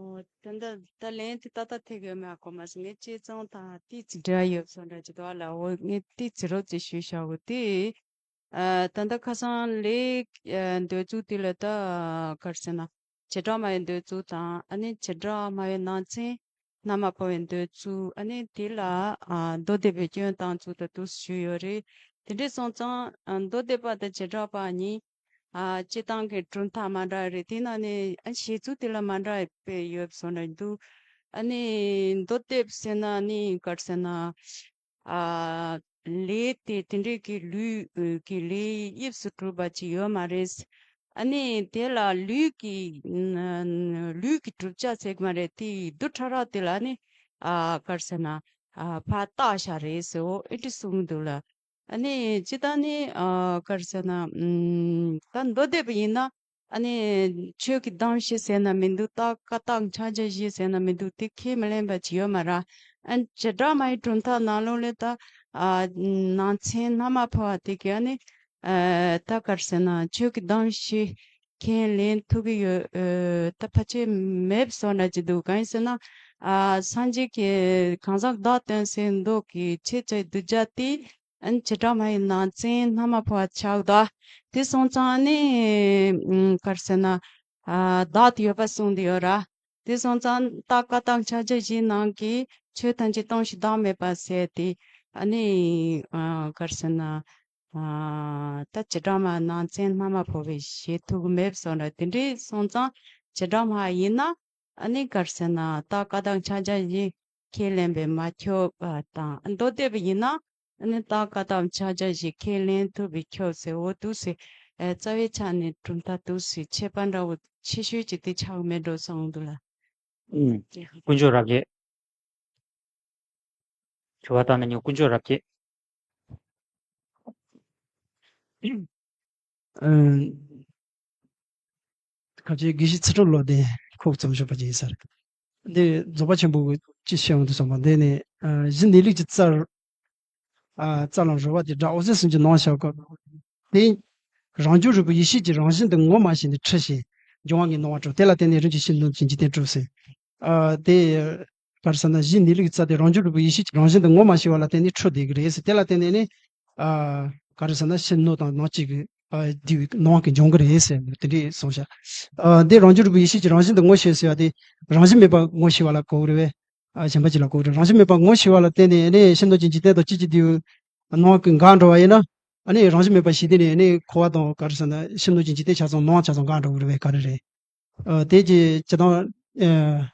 ཨོ། ད་ལྟ་ད་ལན་དེ་ཏག་ཏག་ཐེག་ཡོད་མེད་ཨ་གོ་མ་སོང་། ངས་བྱས་ཙང་ད་ཏིག་ཙི་འབྲེལ་བ་ཡོད་སོང་འདྲ་ཅིག་འདུག་ཨ་ལ། འོ་ངས་ཏིག་ཙི་རོབ་ཙམ་ཞུས་བཞག་གོ་དེ། ཨ་ད་ལྟ་ཁ་སང་ལས་ཨ་འདོད་ཚུལ་དེ་ལ་ད་ག་རེ་ཟེར་ན། བྱེ་བྲག་སྨྲ་བའི་འདོད་ཚུལ་དང་ཨ་ནི་བྱེ་བྲག་སྨྲ་བའི་ནང་ཚན་སྣ་མ་ཕོ་བའི་འདོད་ཚུལ། ཨ་ནི་དེ་ལ་ཨ་མདོ་སྡེ་པའི་སྐྱོན་བཏང་ཚུལ་དང་དུ་ཞུས་ཡོད་རེད། དེ་འདྲ་སོང་ཙང་ཨ་མདོ་སྡེ་པ་དང་བྱེ་བྲག་པ་གཉིས་ཨ་སྤྱིར་བཏང་གི་གྲུབ་མཐའ་མ་འདྲ་རེད། དེ་ནང་ནས་ཨ་བཤད་ཚུལ་དེ་ལ་མ་འདྲ་བའི་ཡོད་སོང་འདྲ་འདུག་ཨ་ནི་མདོ་སྡེ་པ་ཟེར་ན་ནི་ག་རེ་ཟེར་ན། ཨ་ལས་དེ་དེ་འདྲའི་གི་ལུས་ཀྱི་ལས་དབྱིབས་སུ་གྲུབ་པ་ཅིག་ཡོད་མ་རེད། ཨ་ནི་དེ་ལ་ལུས་ཀྱི་ལུས་ཀྱི་གྲུབ་ཆ་ཟེར་གི་མ་རེད། དེ་རྡུལ་ཕྲ་རབ་དེ་ལ་ནི་ཨ་ག་རེ་ཟེར་ན་ཨ་ཕར་བཏགས་བཞག་རེད་ཟེར། འོ་ཨེ་འདྲ་གསུངས་འདུག་ལ། ཨ་ནི་ཇི་ལྟར་ནི་ཨ་ག་རེ་ཟེར་ན་ཨམ་ད་མདོ་སྡེ་པ་ཡིན་ན། ཨ་ནི་ཆོས་ཀྱི་གདམས་བྱེད་ཟེར་ན་མི་འདུག་ད་བཀའ་རྟགས་ཕྱག་རྒྱ་བཞི་ཟེར་ན་མི་འདུག་དེ་ཁས་མི་ལེན་པ་ཅིག་ཡོད་མ་རེད། ཨ་བྱེ་བྲག་སྨྲ་བའི་གྲུབ་མཐའ་ནང་ལོགས་ལ་ད་ཨ་ནང་ཚན་སྣ་མ་ཕོ་བ་དེ་ག་ནི་ཨ་ད་ག་རེ་ཟེར་ན་ཆོས་ཀྱི་གདམས་བྱེད་ ཁས་ལེན་ཐུབ་ཀྱི་ཡོད། ཨ། ད་ཕལ་ཆེར་མེད་པ་བཟོ་འདྲ་ཅིག་འདུག་གང་ཡིན་ཟེར་ན། ཨ། སངས་རྒྱས་ཀྱི་གང་ཟག་བདག་སྟོན་ཟེར་མདོ་གི་ཆེ་ཆེ་གདུལ་བྱ་དེ། ཨ་ནི་བྱེ་བྲག་སྨྲ་བའི་ནང་ཚན་སྔ་མ་བོ་ཆགས་འདུག་དེ་སོང་ཙང་ཨ་ནི། ཨ། ག་རེ་ཟེར་ན། ཨ། བདག་ཏུ་ཡོད་པ་གསུངས་ཏེ་ཡོད་ར། དེ་སོང་ཙང་ད་ཀ་དག་ཕྱག་རྒྱ་བཞིའི་ནང་གི་ཆོས་ཐམས་ཅད་སྟོང་ཞིང་བདག་མེད་པ་ཟེར་ཏེ། ཨ་ནི། ཨ། ག་རེ་ཟེར་ན། ཨ། ད་བྱེ་བྲག་སྨྲ་ནང་ཚན་སྔ་མ་བོ་བས་བཞེད་ཐུབ་ཀྱི་མེད་པ་བཟོ་འདྲ། དེ་འདྲའི་སོང་ཙང་བྱེ་བྲག་སྨྲ་ཡིན་ན། ཨ་ནི་ག་རེ་ཟེར་ན། ད་ཀ་དག་ཕྱག་རྒྱ་བཞི་ཁས་ལེན་པས་མ་ཁྱབ་པ་དང་། མདོ་སྡེ་པ་ཡིན་ན། ཨ་ནི་ད་ཀ་དག་ཕྱག་རྒྱ་བཞི་ཁས་ལེན་ཐུབ་པས་ཁྱབ་ཟེར། འོ་འདུག་སེ། ཨ། རྩ་བའི་ཆ་ནས་གྲུབ་མཐའ་འདུག་སེ་ཁྱད་པར་འདྲ་བོ་ཆེ་ཤོས་ཅིག་དེ་ཆགས་མེད་འགྲོ་བསམ་འདུག་ལ། ཨུམ། དཀོན་མཆོག་རབ་རྒྱས། དྲི་བ་བཏང་ན་ཉོ་དཀོན་མཆོག་རབ་རྒྱས། ཨ། ཁ་ཆེ་དགེ་བཤེས་ཚུལ་ཁྲིམས་བློ་ལྡན་ཁོག་བཙུན་ཤོད་པ་ཅིག་ཡིན་ས་རེད། འདི་རྫོགས་པ་ཆེན་པོ་གི་ཅི་བཤད་འོང་དུ་སོང་བ་འདི་ནི། ཨ། གཞི་གནས་ལུགས་ཀྱི་རྩར། ཨ། རྩ་ལ་རོལ་པ་དེ་སྒྲ་འོད་ཟེར་གསུམ་གྱི་སྣང་བ་ཤར་སྐབས། དེ་རང་བྱུང་རིག་པའི་ཡེ་ཤེས་ཀྱི་རང་བཞིན་དུ་ངོ་མ་ཤེས་ནས་འཁྲུལ་ཞིང་འབྱུང་བ་ལྔའི་སྣང་བ་གྲུབ། དེ་ལ་བརྟེན་ནས་རིམ་གྱིས་ཕྱི་སྣོད་ཀྱི་འཇིག་རྟེན་གྲུབ་ཟེར། ཨ། དེ། ག་རེ་ཟེར་ན། གཞི་གནས་ལུགས་ཀྱི་རྩ་དེ་རང་བྱུང་རིག་པའི་ཡེ་ཤེས་ཀྱི་རང་བཞིན་དུ་ངོ་མ་ཤེས་པ་ལ་བརྟེན་ནས་འཁྲུལ་བསྡད་ཀྱི་རེད་ཟེར། དེ་ལ་བརྟེན་ནས་ནི། ཨ། ག་རེ་ཟེར་ན། ཕྱི་སྣོད་དང་ནང་བཅུད་ཀྱི། ཨ། བསྡུས་པའི་སྣང་བ་གི་འབྱུང་གི་རེད་ཟེར་དེ་འདྲས་གསུངས་ཤག་ཨ། འདི་རང་བྱུང་རིག་པའི་ཡེ་ཤེས་ཀྱི་རང་བཞིན་དུ་ངོ་ཤེས་ཟེར་བ་དེ། རང་བཞིན་མེད་པ་ངོ་ཤེས་པ་ལ་གོ་གི་རེད་པས། ཨ། གཞན་པ་ཅིག་ལ་གོ་གི་རེད། རང་བཞིན་མེད་པ་ངོ་ཤེས་པ་ལ་བརྟེན་ནས་ནི་ཕྱི་སྣོད་ཀྱི་འཇིག་རྟེན་དང་བཅས་ཀྱི་བསྡུས་སྣང་བ་གི་འགག་འགྲོ་བ་ཡིན་ན། ཨ་ནི་རང་བཞིན་མེད་པ་ཞིག་དེ་ནས་ནི་འཁོར་བ་དང་། ག་རེ་ཟེར་ན། ཕྱི་སྣོད་ཀྱི་འཇིག་རྟེན་ཆ་ཚང་སྣང་བ་ཆ་ཚང་འགག་འགྲོ་གི་རེད་པས། ག་རེ་རེད། ཨ། དེ་ཅི་ཅི་དང་། ཨ།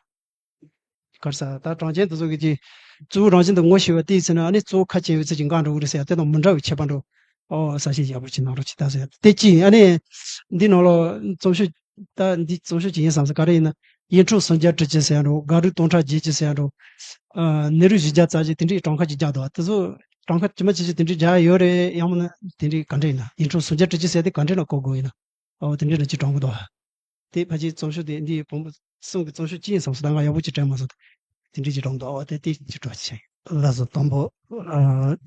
ག་རེ་ཟེར། ད་གྲངས་ཅན་དེ་ཚོ་གི་ཅི། གཙོ་བོ་རང་བཞིན་དུ་ངོ་ཤེས་པ་དེའི་ཚེ་ན་ཨ་ནི་གཙོ་བོ་ཁ་ཆེ་བའི་ཚེ་ཅིག་འགག་འགྲོ་གི་རེད་ཟེར་ཡ་དེ་དང་མི་འདྲ་བའི་ཁྱད་པར་འགྲོ། ཨོ། གསལ་བཤད་ཡག་པོ་ཅིག་གནང་རོགས་ཅིག་ད་ཟེར་ཡ་དེ་ཅི་ཡིན། ཨ་ནི་འདི་ནང་ལོགས་རྩོམ་ཤོག་ད་འདི་རྩོམ་ཤོག་ཅིག་ཡིན་བསམ་ས། ག་རེ་ཡིན་ན། ཡིག་འཕྲུལ་སུམ་བརྒྱ་དྲུག་ཅུ་ཟེར་ཡ་འགྲོ། སྒ་རུ་སྟོང་ཕྲག་བརྒྱད་ཅུ་ཟེར་ཡ་འགྲོ། ཨ། ནེ་རུ་བཞི་བརྒྱ་རྩ་བཞི་དེ་འདྲའི་གྲངས་ཁ་ཅིག་རྒྱག་འདུག་དེ་ཚོ་གྲངས་ཁ་ཇི་མ་ཇི་བཞིན་དེ་འདྲའི་རྒྱག་ཡ་ཡོད་རེད། ཡང་མིན་ན་དེ་འདྲའི་ག་འདྲ་ཡིན་ན། ཡིག་འཕྲུལ་སུམ་བརྒྱ་དྲུག་ཅུ་ཟེར་དེ་ག་འདྲ་ན་གོ་དགོས་ཡིན་ན། ཨོ། དེ་འདྲའི་ན་ཅིག་གྲངས་གོ་འདུག་དེ་ཕལ་ཆེར་རྩོམ་ཤོག་དེ་འདི་བོན་པོ་གསུམ་གྱི་རྩོམ་ཤོག་ཅིག་ཡིན་བསམ་སོང་། ད་ང་ཡག་པོ་ཅིག་དྲན་མ་སོང་། དེ་འདྲའི་ཅིག་གྲངས་འདུག་ཨོ། དེ་དེ་ཅིག་སྤྲོ་ཆེ། ལགས་སོ། དང་པོ། ཨ།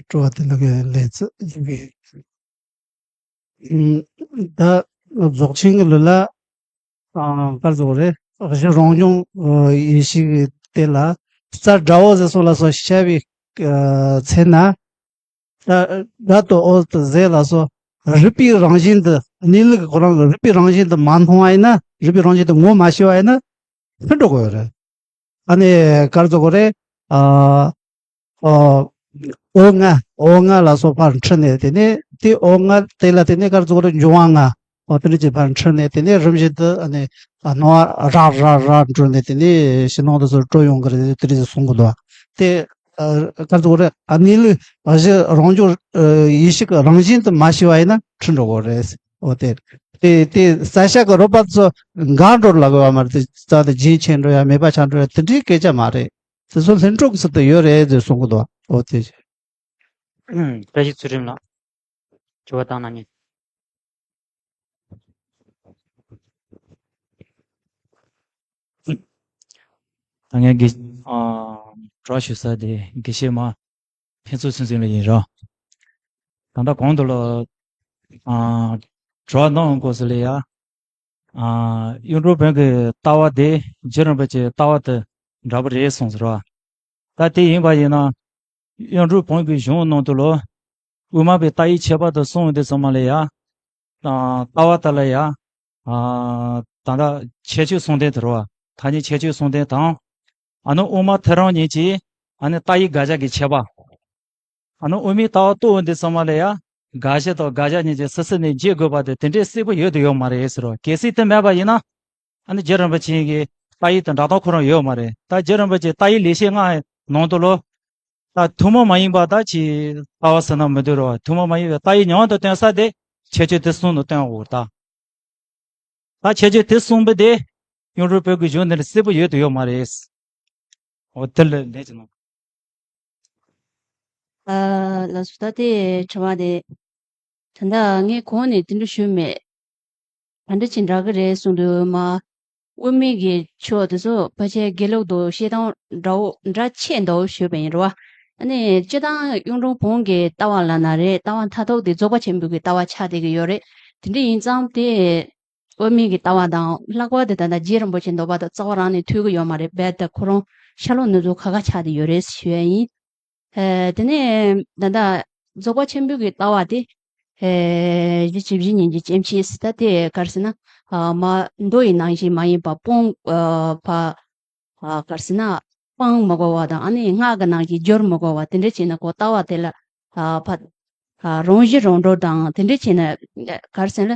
སྤྲོ་བ་དེ་འདྲ་གི་ལན་ཚིག་ཡིན་གི། ཨ། ད་རྫོགས་ཆེན་གྱི་ལུགས་ལ། ཨ། ག་རེ་ཟེར་དགོས་རེད། གཞི་རང་བྱུང་ཡེ་ཤེས་ཀྱི་དེ་ལ་རྩ་སྒྲ་འོད་ཟེར་གསུམ་ལ་སོགས་བཤད་པའི་ཚེ་ན། སྒྲ་སྒྲ་དང་འོད་དང་ཟེར་ལ་སོགས་རིག་པའི་རང་བཞིན་དུ། གནས་ལུགས་ཀྱི་ཁོ་རང་གི་རིག་པའི་རང་བཞིན་དུ་མ་མཐོང་བ་ཡིན་ན། རིག་པའི་རང་བཞིན་དུ་ངོ་མ་ཤེས་པ་ཡིན་ན་འཁྲུལ་འགྲོ་གི་ཡོད་རེད། ཨ་ནི་ག་རེ་ཟེར་དགོས་རེད། ཨ། ཨ། འོད་ལྔ། འོད་ལྔ་ལ་སོགས་ཕར་འཁྲུལ་ནས། དེ་ནས་དེ་འོད་ལྔ་དེ་ལ་བརྟེན་ནས་ག་རེ་ཟེར་དགོས་རེད། འབྱུང་བ་ལྔ། འོ། དེ་འདྲ་ཅིག་ཕར་འཁྲུལ་ནས། དེ་ནས་རིམ་བཞིན་དུ་ཨ་ནི་སྣང་བ་རགས་རགས་རགས་འགྲོ་ནས། དེ་ནས་ཕྱི་ནང་དུ་སོར་སྤྲོ་ཡོང་གི་རེད། དེ་འདྲ་ཅིག་གསུང་གི་འདུག་དེ། ཨ། ག་རེ་ཟེར་དགོས་རེད། ཨ། གནས་ལུགས་གཞི་རང་བྱུང་ཡེ་ཤེས་ཀྱི་རང་བཞིན་དུ་མ་ཤེས་པ་ཡིན་ན་འཁྲུལ་འགྲོ་གི་རེད། འོ། དེ་དེ་དེ་རྩ་ཤེས་ཀྱི་རོལ་པ་ཚོ་འགག་འགྲོ་ལབ་དགོས་པ་མ་རེད། དེ་རྩ་དེ་རྒྱུན་ཆད་འགྲོ་ཡ། མེད་པ་ཆགས་འགྲོ་ཡ་དེ་འདྲའི་སྐད་ཆ་མ་རེད། དེ་ཚོ་ལྷུན་གྲུབ་ཀྱི་ཚུལ་དུ་ཡོད་རེད་ཟེར་གསུང་གི་འདུག་འོ། དེ། ཨུམ། བཀྲ་ཤིས་ཚུལ་ཁྲིམས་ལགས། དྲི་བ་བཏང་གནང་ཉན། ད་ངས་དགེ། ཨ། དྲི་བ་ཞུ་ས་དེ་དགེ་བཤེས་མ་ཕུན་ཚོགས་ཚུལ་འཛིན་ལགས་ཡིན་རོགས། ད་ལྟ་གོང་དུ་ལ། ཨ། དྲི་བ་གནང་དགོས་ས་ལ་ཡ། ཨ། གཡུང་དྲུང་བོན་གྱི་ལྟ་བ་དེ་རྗེ་རིན་པོ་ཆེའི་ལྟ་བ་དང་འདྲ་པོ་རེད་གསུངས་ཟེར་བ། ད་དེ་ཡིན་པ་ཡིན་ན། གཡུང་དྲུང་བོན་གྱི་གཞུང་ནང་དུ་ལོ། དབུ་མ་པའི་ལྟ་བའི་ཁྱད་པར་དུ་གསུངས་དེ་ཚང་མ་ལ་ཡ། ཨ། ལྟ་བ་དག་ལ་ཡ། ཨ། ད་ལྟ་ཁྱད་ཆོས་གསུམ་ལྡན་དུ་རོ། ཐ་སྙད་ཁྱད་ཆོས་གསུམ་ལྡན་དང་། ཨ་ནི་དབུ་མ་ཐལ་རང་གཉིས་ཀྱི། ཨ་ནི་ལྟ་བའི་དགག་བྱ་གི་ཁྱད་པར། ཨ་ནི་དབུ་མའི་ལྟ་བ་རྟོགས་འདི་ཚང་མ་ལ་ཡང་དགག་བྱ་དང་དགག་བྱ་གཉིས་ཀྱི་སི་སི་ནས་འབྱེད་དགོས་པ་དེ་དེ་འདྲའི་གསལ་པོ་ཡོད་དུ་ཡོད་མ་རེད་ཟེར་རོ། གལ་སྲིད་དེ་མེད་པ་ཡིན་ན། ཨ་ནི་རྗེ་རིན་པོ་ཆེ་གི་ལྟ་བའི་དང་འགྲོ་སྟངས་ཁོ་རང་ཡོད་མ་རེད། ད་རྗེ་རིན་པོ་ཆེ་ལྟ་བའི་ལེགས་བཤད་ལྔ་ནང་དུ་ལོ། ད་ཐུན་མོང་མ་ཡིན་པ་ད་ཅི་ལྟ་བ་ཟེར་ན་མི་འདུག་རོ། ཐུན་མོང་མ་ཡིན་པའི་ལྟ་བའི་མྱོང་དུ་སྟོན་ས་དེ་ཁྱད་ཆོས་དེ་གསུམ་དུ་སྟོན་དགོས་ད། ད་ཁྱད་ཆོས་དེ་གསུམ་པོ་དེ་གཡུང་དྲུང་བོན་གྱི་གཞུང་འདི་ནས་གསལ་པོ་ཡོད་དུ་ཡོད་མ་རེད། འོ། དེ་ལ་ལན་ཅིག་གནང་། ཨ། ལགས་སོ། ད་དེ་དྲི་བ་དེ། ད་ལྟ་ངས་གོང་ནས་དེ་འདྲ་ཞུས་མེད། ག་འདྲ་ཅིག་འདྲ་གི་རེད་གསུངས་དུས་མ། དབུ་མའི་གི་ཕྱོགས་དེ་ཚོ་ཕལ་ཆེར་དགེ་ལུགས་དང་བཤད་སྟངས་འདྲ་བོ་འདྲ་ཆེ་འདྲ་བོ་ཞུས་པ་ཡིན་རེད་བ། ཨ་ནི་སྤྱིར་བཏང་གཡུང་དྲུང་བོན་གྱི་ལྟ་བ་ལབ་ན་རེད། ལྟ་བ་མཐར་ཐུག་དེ་རྫོགས་པ་ཆེན་པོའི་གི་ལྟ་བ་ཆགས་བསྡད་ཀྱི་ཡོད་རེད། དེ་འདྲ་ཡིན་ཙང་དེ། དབུ་མའི་གི་ལྟ་བ་དང་ལྷག་པར་དུ་ད་ལྟ་རྗེ་རིན་པོ་ཆེ་འདོད་པ་དང་རྩ་བ་རང་ནས་མཐུན་གི་ཡོད་མ་རེད། རྦད་དེ་ཁོ་རང་ཤར་ལྷོ་ནུབ་བྱང་ཁ་ཁ་ཆགས་བསྡད་ཡོད་རེད་ཞུ་ཡ་ཡིན། ཨ་དེ་ནས་ད་ལྟ་རྫོགས་པ་ཆེན་པོའི་གི་ལྟ་བ་དེ་ཨ་གཞི་བྱས་གཞི་ཉིད་ཀྱི་སྐྱེ་མཆེད་ཟེར། ད་དེ་ག་རེ་ཟེར་ན་ཨ་མ་མདོ་ཡི་ནང་བཞིན་མ་ཡིན་པ་སྤོང་ཨ་ཕ་ཨ་ག་རེ་ཟེར་ན་སྤང་མི་དགོས་པ་དང་། ཨ་ནི་སྔགས་ཀྱི་ནང་བཞིན་སྦྱོར་མི་དགོས་པ། དེ་འདྲ་བྱས་ན་ཁོ་ལྟ་བ་དེ་ལ་ཨ་ཕ་ཨ་རང་བཞིན་རང་གྲོལ་དང་། དེ་འདྲ་བྱས་ན་ག་རེ་ཟེར་ན་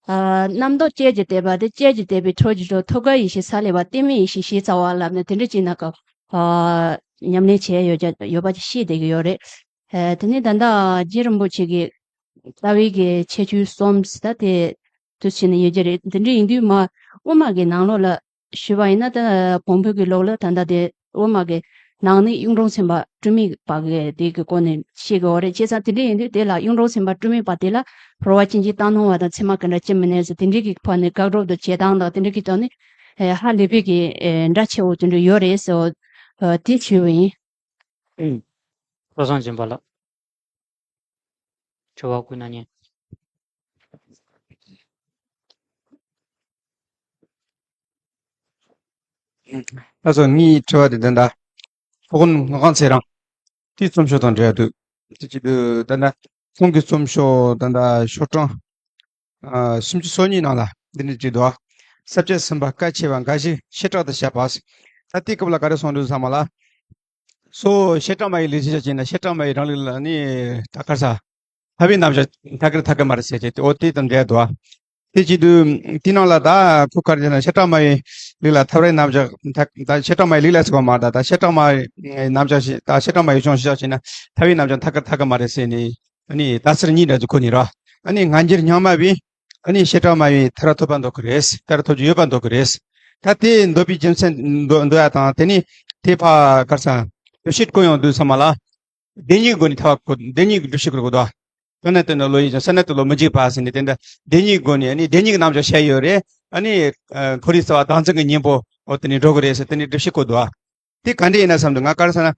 ཨ་རྣམ་རྟོག་བཅས་ཀྱིས་བརྟས་པ་དེ་བཅས་ཀྱིས་བརྟས་པའི་འཕྲོ་གྱི་འཕྲོ། ཐོབ་དཀའ་ཡེ་ཤེས་ས་ལེ་བ། རྟེན་མེད་ཡེ་ཤེས་ཞེས་རྩ་བ་ལབ་ནས་དེ་འདྲ་བྱས་ན་ཁོ་ཨ་ཉམས་ལེན་བྱས་ཡོད་ཀྱང་ཡོད་པ་ཅིག་ཤེས་བསྡད་ཀྱི་ཡོད་རེད། ཨ་དེ་ནས་ད་ལྟ་རྗེ་རིན་པོ་ཆེ་གི་ལྟ་བའི་གི་ཁྱད་ཆོས་གསུམ་ཟེར། ད་དེ་དུས་ཕྱིན་ནས་ཡོད་ཀྱི་རེད། དེ་འདྲ་ཡིན་དུས་མ་དབུ་མ་གི་ནང་ལོགས་ལ་ཞུས་པ་ཡིན་ན། ད་བོན་པོ་གི་ལུགས་ལ་ད་ལྟ་དེ་དབུ་མ་གི་ནང་ནས་གཡུང་དྲུང་སེམས་དཔའ་དཀྲུག་མེད་པ་གི་དེ་གི་སྐོར་ནས་བཤད་དགོས་རེད། བྱས་ཙང་དེ་འདྲ་ཡིན་དུས་དེ་ལ་གཡུང་དྲུང་སེམས་དཔའ་དཀྲུག་མེད་པ་དེ་ལ་རོལ་བ་ཅན་གྱི་རྟ་ནོར་བ་དང་ཚེར་མ་ག་འདྲ་ཅི་མི་གནས་ཟེར། དེ་འདྲ་གི་ཕར་ནས་དགག་སྒྲུབ་དང་བྱེད་སྟངས་དང་དེ་འདྲ་གི་ཐོག་ནས་ཨེ་ཧ་ལས་པའི་གི་ཨེ་འདྲ་ཆེ་བོ་དེ་འདྲ་ཡོད་རེད་ཟེར་བ་དེ་ཞུས་པ་ཡིན། ཨུམ། བློ་བཟང་སྦྱིན་པ་ལགས། དྲི་བ་བཀོད་གནང་མཁན། ལགས་སོ། ངའི་དྲི་བ་དེ་ད་ལྟ་ཕོ་དགོན་ངག་དབང་ཚེ་རིང་དེའི་རྩོམ་ཤོག་དང་འབྲེལ་འདུག་དེ་བྱེད་དུས་ད་ལྟ་ཁོང་གི་རྩོམ་ཤོག་ད་ལྟ་ཤོག་གྲངས་ཨ་སུམ་ཅུ་སོ་གཉིས་ནང་ལ་འདི་འདྲ་བྲིས་འདུག་ས་བཅད་གསུམ་པ། བཀའ་ཆེ་བ་འགའ་ཞིག་བྱེ་བྲག་ཏུ་བཤད་པ། ད་དེའི་སྐབས་ལ་ག་རེ་གསུངས་འདུག་ཟེར་ན་ལ། སོ་བྱེ་བྲག་སྨྲ་བའི་ལུགས་ཤེས་བྱ་བྱས་ན་བྱེ་བྲག་སྨྲ་བའི་རང་ལུགས་ལ་ནི་ད་ག་རེ་ཟ། ཐར་པའི་རྣམ་གཞག་ཐད་ཀར་ཐད་ཀར་མ་རེད་ཟེར་བྱས་ཏེ། འོ་དེ་དང་འབྲེལ་འདུག་དེ་བྱེད་དུས་དེ་ནང་ལ་ད་ཁོ་ག་རེ་ཟེར་ན་བྱེ་བྲག་སྨྲ་བའི་ལུགས་ལ་ཐར་པའི་རྣམ་གཞག་ཐད། ད་བྱེ་བྲག་སྨྲ་བའི་ལུགས་ལ་ཟེར་བ་མ་རེད། ད་བྱེ་བྲག་སྨྲ་བའི་རྣམ་གཞག་ཞིག་ད་བྱེ་བྲག་སྨྲ་བའི་གཞུང་ཞིག་བྱས་ན་ཐར་པའི་རྣམ་གཞག་ཐད་ཀར་ཐད་ཀར་མ་རེད་ཟེར་ནས། ཨ་ནི་ད་ཚིག་གཉིས་འདྲ་ཅིག་ཁོ་ནི་ར། ཨ་ནི་སྔ་འགྱུར་སྙིང་མ་བས་ཨ་ནི་བྱེ་བྲག་སྨྲ་བའི་ཐར་པ་ཐོབ་པ་འདོད་ཀྱི་རེད། ཐར་པ་ཐོབ་རྒྱུ་ཡོད་པ་འདོད་ཀྱི་རེད། ད་དེ་འདོད་པའི་རྒྱུ་མཚན་འདོད་འདོད་ཡ་དང་། དེ་ནི་དེ་ཕ་ག་རེ་ཟ། སྒྲུབ་བྱེད་བཀོད་ཡོང་དུས་ཙམ་པ་ལ། བདེན་གཉིས་སྒོ་ནས་ཐར་པ་བཀོད། བདེན་གཉིས་ཀྱི་སྒྲུབ་བྱེད་བཀོད་འདུག་དོན་ནི་དོན་ནི་བློ་ཡིན་ཀྱང་། སེམས་ནི་དོན་ལ་མི་འཇིགས་པ་ཟེར་ནས། དེ་འདྲ་བདེན་གཉིས་སྒོ་ནས་ཨ་ནི་བདེན་གཉིས་ཀྱི་རྣམ་གཞག་བཤད་ཡོད་རེད། ཨ་ནི་ཨ་ཁོ་རའི་རྩ་བ་བདག་འཛིན་གྱི་གཉེན་པོ་འོ་དེ་ནི་འགྲོ་གི་རེད་ཟེར་དེ་ནི་སྒྲུབ་བྱེད་བཀོད་འདུག་དེ་ག་འདྲ་ཡིན་ན་བསམ་འདུག་ང་ག་རེ་ཟེར་ན།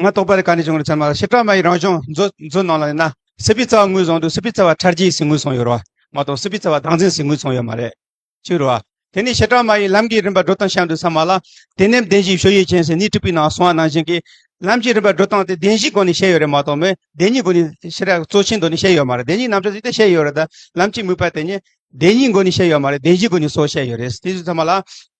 ང་དོགས་པ་རེ་ག་ནས་བྱུང་རེད་ཟེར་ན། བྱེ་བྲག་སྨྲ་བའི་རང་གཞུང་མཛོད་མཛོད་ནང་ལ་ཡིན་ན། སྲིད་པའི་རྩ་བ་ངོས་བཟུང་དུས་སྲིད་པའི་རྩ་བ་ཕྲ་རྒྱས་ཟེར་ངོས་བཟུང་ཡོད་རེད་བ། མ་གཏོགས་སྲིད་པའི་རྩ་བ་བདག་འཛིན་ཟེར་ངོས་བཟུང་ཡོད་མ་རེད། ཅིག་རེད་བ། དེ་ནས་བྱེ་བྲག་སྨྲ་བའི་ལམ་གྱི་རིམ་པ་འགྲོ་སྟངས་བཤད་དུས་ཙམ་པ་ལ། དེ་ནས་བདེན་བཞིའི་ཕྱོགས་ཡུལ་ཅན་ཟེར་ནི་གྲུབ་པའི་ནང་གསུངས་པ་ནང་བཞིན་གྱི། ལམ་གྱི་རིམ་པ་འགྲོ་སྟངས་དེ་བདེན་བཞིའི་སྒོ་ནས་བཤད་ཡོད་རེད་མ་གཏོགས་མེད། བདེན་གཉིས་སྒོ་ནས་ཕྱིར་གཙོ་ཆེན་དོན་ནས་བཤད་ཡོད་མ་རེད། བདེན་གཉིས་རྣམ་གཞག་ཅིག་ཏུ་བཤད་ཡོད་རེད། ད་ལམ་གྱི་དམིགས་པ་དེ་ཉིད་བདེན་གཉིས་སྒོ་ནས་བཤད་ཡོད་མ་རེད། བདེན་བཞིའི་སྒོ་ནས་སོ་བཤད་ཡོད་རེད། དེ་ཚོ་ཚང་མ་ལ་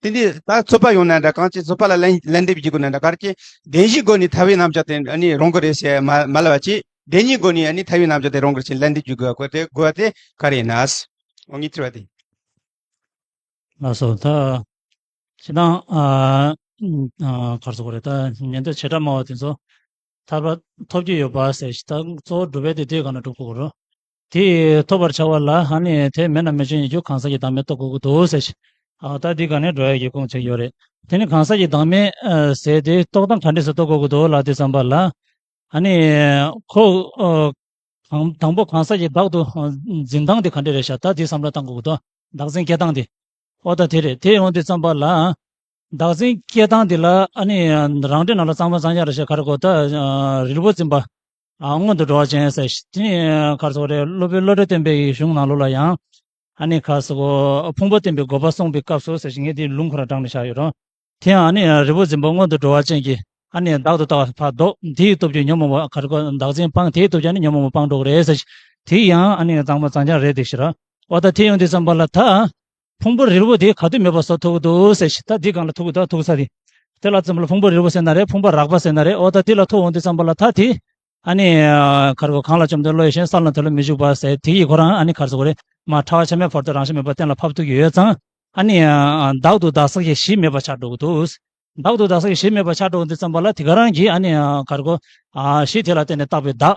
དེ་འདི་ད་རྩོད་པ་ཡོང་ན་འདྲ། གང་ཅི་རྩོད་པ་ལ་ལན་ལན་འདེབས་བྱེད་དགོས་ན་འདྲ། ག་རེ་ཅི་བདེན་བཞིའི་སྒོ་ནས་ཐར་པའི་རྣམ་གཞག་དེ་ཨ་ནི་རུང་གི་རེད་ཟེར་མ་མ་ལབ་པ་ཅིག་བདེན་གཉིས་སྒོ་ནས་ཨ་ནི་ཐར་པའི་རྣམ་གཞག་དེ་རུང་གི་རེད་ཟེར་ལན་འདེབས་བྱེད་དགོས་པ་དེ་དགོས་པ་དེ་ག་རེ་ཡིན་ན། འོ་ངའི་དྲི་བ་དེ། ལགས་སོ། ད་སྤྱིར་བཏང་ཨ་ཨ་ག་རེ་ཟེར་དགོས་རེད། ད་ཉན་ཐོས་བྱེ་བྲག་སྨྲ་བ་དེ་ཚོ་ཐར་པ་ཐོབ་ཀྱི་ཡོད་པ་ཟེར་ཞིག་ད་གཙོ་བོ་སྒྲུབ་པའི་དེ་དེའི་སྒང་ལ་སྒྲུབ་དགོས་རེད། དེ་ཐོབ་པར་བྱ་བ་ལ་ཨ་ནི་དེ་མེད་ན་མི་འབྱུང་ཡིན་རྒྱུ་གང་ཟག་གི་བདག་མེད་རྟོགས་དགོས་ཀྱི་འདུག་ཟེར་ཞིག་ཨ་ད་འདི་སྒང་ནས་འགྲོ་ཡ་གི་ཁུངས་ཆེ་ཡོད་རེད། དེ་ནི་གང་ཟག་གི་བདག་མེད་ཨ་ཟེར་དེ་རྟོགས་སྟངས་ག་འདྲས་སུ་རྟོགས་དགོས་ཀྱི་འདུག་ལབ་དུས་ཙམ་པ་ལ། ཨ་ནི་ཁོ་ཨ་གང་དང་པོ་གང་ཟག་གི་བདག་ཏུ་འཛིན་སྟངས་དེ་ག་འདྲས་རེད་ཤག་ད་དེ་བསམ་བློ་བཏང་དགོས་ཀྱི་འདུག་བདག་འཛིན་སྐྱེ་སྟངས་དེ། ཨོ་ད་དེ་རེད། དེ་ཡོང་དུས་ཙམ་པ་ལ། བདག་འཛིན་སྐྱེ་སྟངས་འདི་ལ་ཨ་ནི་རང་འགྲེལ་ནང་ལ་གཙང་མ་གཙང་རྐྱང་རེད་ཤག་ག་རེ་གོ་ད་རིལ་བུ་འཛིན་པ་ཨ་སྔོན་དུ་འགྲོ་བ་ཅན་ཟེར་ཞིག་དེ་ནི་ག་རེ་ཟེར་དགོས་རེད། སློབ་དཔོན་བློ་གྲོས་བསྟན་པའི་གཞུང་ནང་ལོགས་ལ་ཡང་ཨ་ནི་ག་རེ་ཟེར་དགོས་ཕུང་པོ་བསྟན་པའི་དགོས་པ་གསུངས་པའི་སྐབས་སུ་ཟེར་ཞིག་ངས་དེའི་ལུང་ཁོ་རང་དྲངས་ནས་བཞག་ཡོད་རུང་། དེ་ཡང་ཨ་ནི་རིལ་བུ་འཛིན་པ་སྔོན་དུ་འགྲོ་བ་ཅན་གྱི་ཨ་ནི་བདག་ཏུ་ལྟ་བ་ཕར་ལྡོག་དེའི་སྟོབས་ཀྱིས་ཉོན་མོངས་པ་ག་རེ་གོ་བདག་འཛིན་སྤངས། དེའི་སྟོབས་ཀྱིས་ཨ་ནི་ཉོན་མོངས་པ་སྤངས་འགྲོ་གི་རེད་ཟེར་ཞིག་དེ་ཡང་ཨ་ནི་གཙང་མ་གཙང་རྐྱང་རེད་དེ་ཤི་ར། ཨོ་ད་དེ་ཡོང་དུས་ཙམ་པ་ལ་ད། ཕུང་པོ་རིལ་བུ་དེ་ག་དུས་མེད་པ་བཟོ་ཐུབ་ཀྱི་འདུག་ཟེར་ཞིག་ད་འདི་སྒང་ལ་ཐུག་གི་འདུག་ཐུག་ས་དེ། དེ་ལ་ཙམ་ལ་ཕུང་པོ་རིལ་བུ་ཟེར་ན་རེད། ཕུང་པོ་རགས་པ་ཟེར་ན་རེད། ཨོ་ད་དེ་ལ་ཐུག་འོང་དུས་ཙམ་པ་ལ་ད་དེ། ཨ་ནི། ག་རེ་གོ་གང་ལ་བཅོམ་ལྡན་བློ་ཡིས་ཞེན། ས་ལ་དེ་ལ་མི་འཇུག་པ་ཟེར་དེ་ཡི་ཁོ་རང་ཨ་ནི་ག་རེ་ཟེར་དགོས་རེད། མ་ཕྲ་བ་ཆ་མེད་བར་དུ་རང་བཞིན་མེད་པ་གཏན་ལ་ཕབ་ཐུབ་ཀྱི་ཡོད་ཙང་། ཨ་ནི། བདག་ཏུ་བདག་ཟེར་གྱི་གཞི་མེད་པ་ཆགས་འགྲོ་གི་འདུག་བདག་ཏུ་བདག་ཟེར་གྱི་གཞི་མེད་པ་ཆགས་འགྲོ་གི་འདུག་ཙམ་པ་ལ་དེ་ག་རང་གིས་ཨ་ནི། ག་རེ་གོ་གཞི་དེ་ལ་བརྟེན་ནས་བཏགས་པའི་བདག་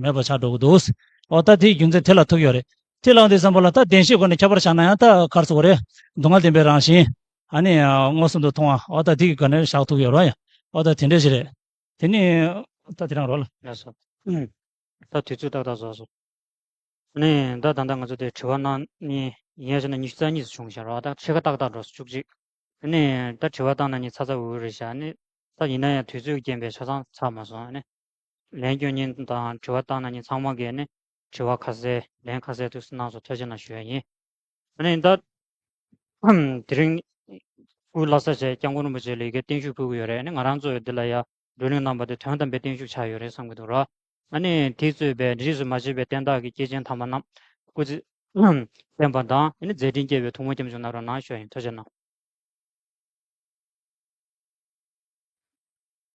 མེད་པ་ཆགས་འགྲོ་གི་འདུག་ཨོ་ད་དེའི་རྒྱུ་མཚན་དེ་ལ་ཐུག་ཡོད་རེད། དེ་ལ་འོང་དུས་ཙམ་པ་ལ་ད་བདེན་བཞིའི་སྒོ་ནས་ཁྱད་པར་བཞག་ན་ཡང་ད་ག་རེ་ཟེར་དགོས་རེད། སྡུག་བསྔལ་བདེན་པའི་རང་བཞིན། ཨ་ནི་མངོན་སུམ་དུ་མཐོང་བ། ཨོ་ད་དེ་གི་སྒང་ནས་བཞག་ཐུབ་ཡོད་རེད་ཡ། ཨོ་ད་དེ་འདྲ་ཞིག་རེད། དེ་ནི་ད་དེ་རང་རོ་ལ། ལགས་སོ། ཨུམ། ད་དུས་ཚོད་ཏག་ཏག་རྫོགས་སོང་། ཨ་ནི་ད་ད་ལྟ་ང་ཚོ་དེ་དྲི་བ་གནང་ནི་ཡིན་ཡ་བྱས་ན་ཉི་ཤུ་རྩ་གཉིས་སུ་བྱུང་ཤག་རོ། ད་ཕྱེད་ཀ་ཏག་ཏག་འགྲོ་སོང་བཅུ་གཅིག་ཨ་ནི་ད་དྲི་བ་བཏང་ན་ནི་ཚ་ཚ་འུར་འུར་རེད་ཤག་ཨ་ནི་ད་ཡིན་ན་ཡང་དུས་ཚོད་རྐྱེན་པས་ཆ་ཚང་ཚར་མ་སོང་། ཨ་ནི། ལན་སྐྱོན་མཁན་དང་དྲི་བ་བཏང་གནང་མཁན་ཚང་མ་གིས་ནི་དྲི་བ་ཁ་གསལ་ལན་ཁ་གསལ་ཐུགས་སུ་གནང་སོང་། ཐུགས་རྗེ་གནང་ཞུ་ཡ་ཡིན། ཨ་ནི་ད་ དེ་རིང་སྐུ་ལྷ་ས་བྱས་སྐྱབས་མགོན་རིན་པོ་ཆེ་ལ་ཡ་གི་བརྟན་བཞུགས་ཕུལ་གྱི་ཡོད་རེད། ཨ་ནི་ང་རང་ཚོ་འདི་ལ་ཡ་བགྲོ་གླེང་གནང་པ་དེ་དོན་དམ་པའི་བརྟན་བཞུགས་ཆགས་ཡོད་རེད་བསམ་གྱི་འདུག་ར། ཨ་ནི་དེས་གཙོས་པའི་རིས་སུ་མ་ཆད་པའི་བསྟན་བདག་གི་སྐྱེས་ཆེན་དམ་པ་རྣམས་སྐུ་ཚེ་བརྟན་པ་དང་ཨ་ནི་མཛད་འཕྲིན་རྒྱས་པའི་ཐུགས་སྨོན་སྐྱབས་འཇུག་གནང་རོགས་གནང་ཞུ་ཡ་ཡིན། ཐུགས་རྗེ་གནང་།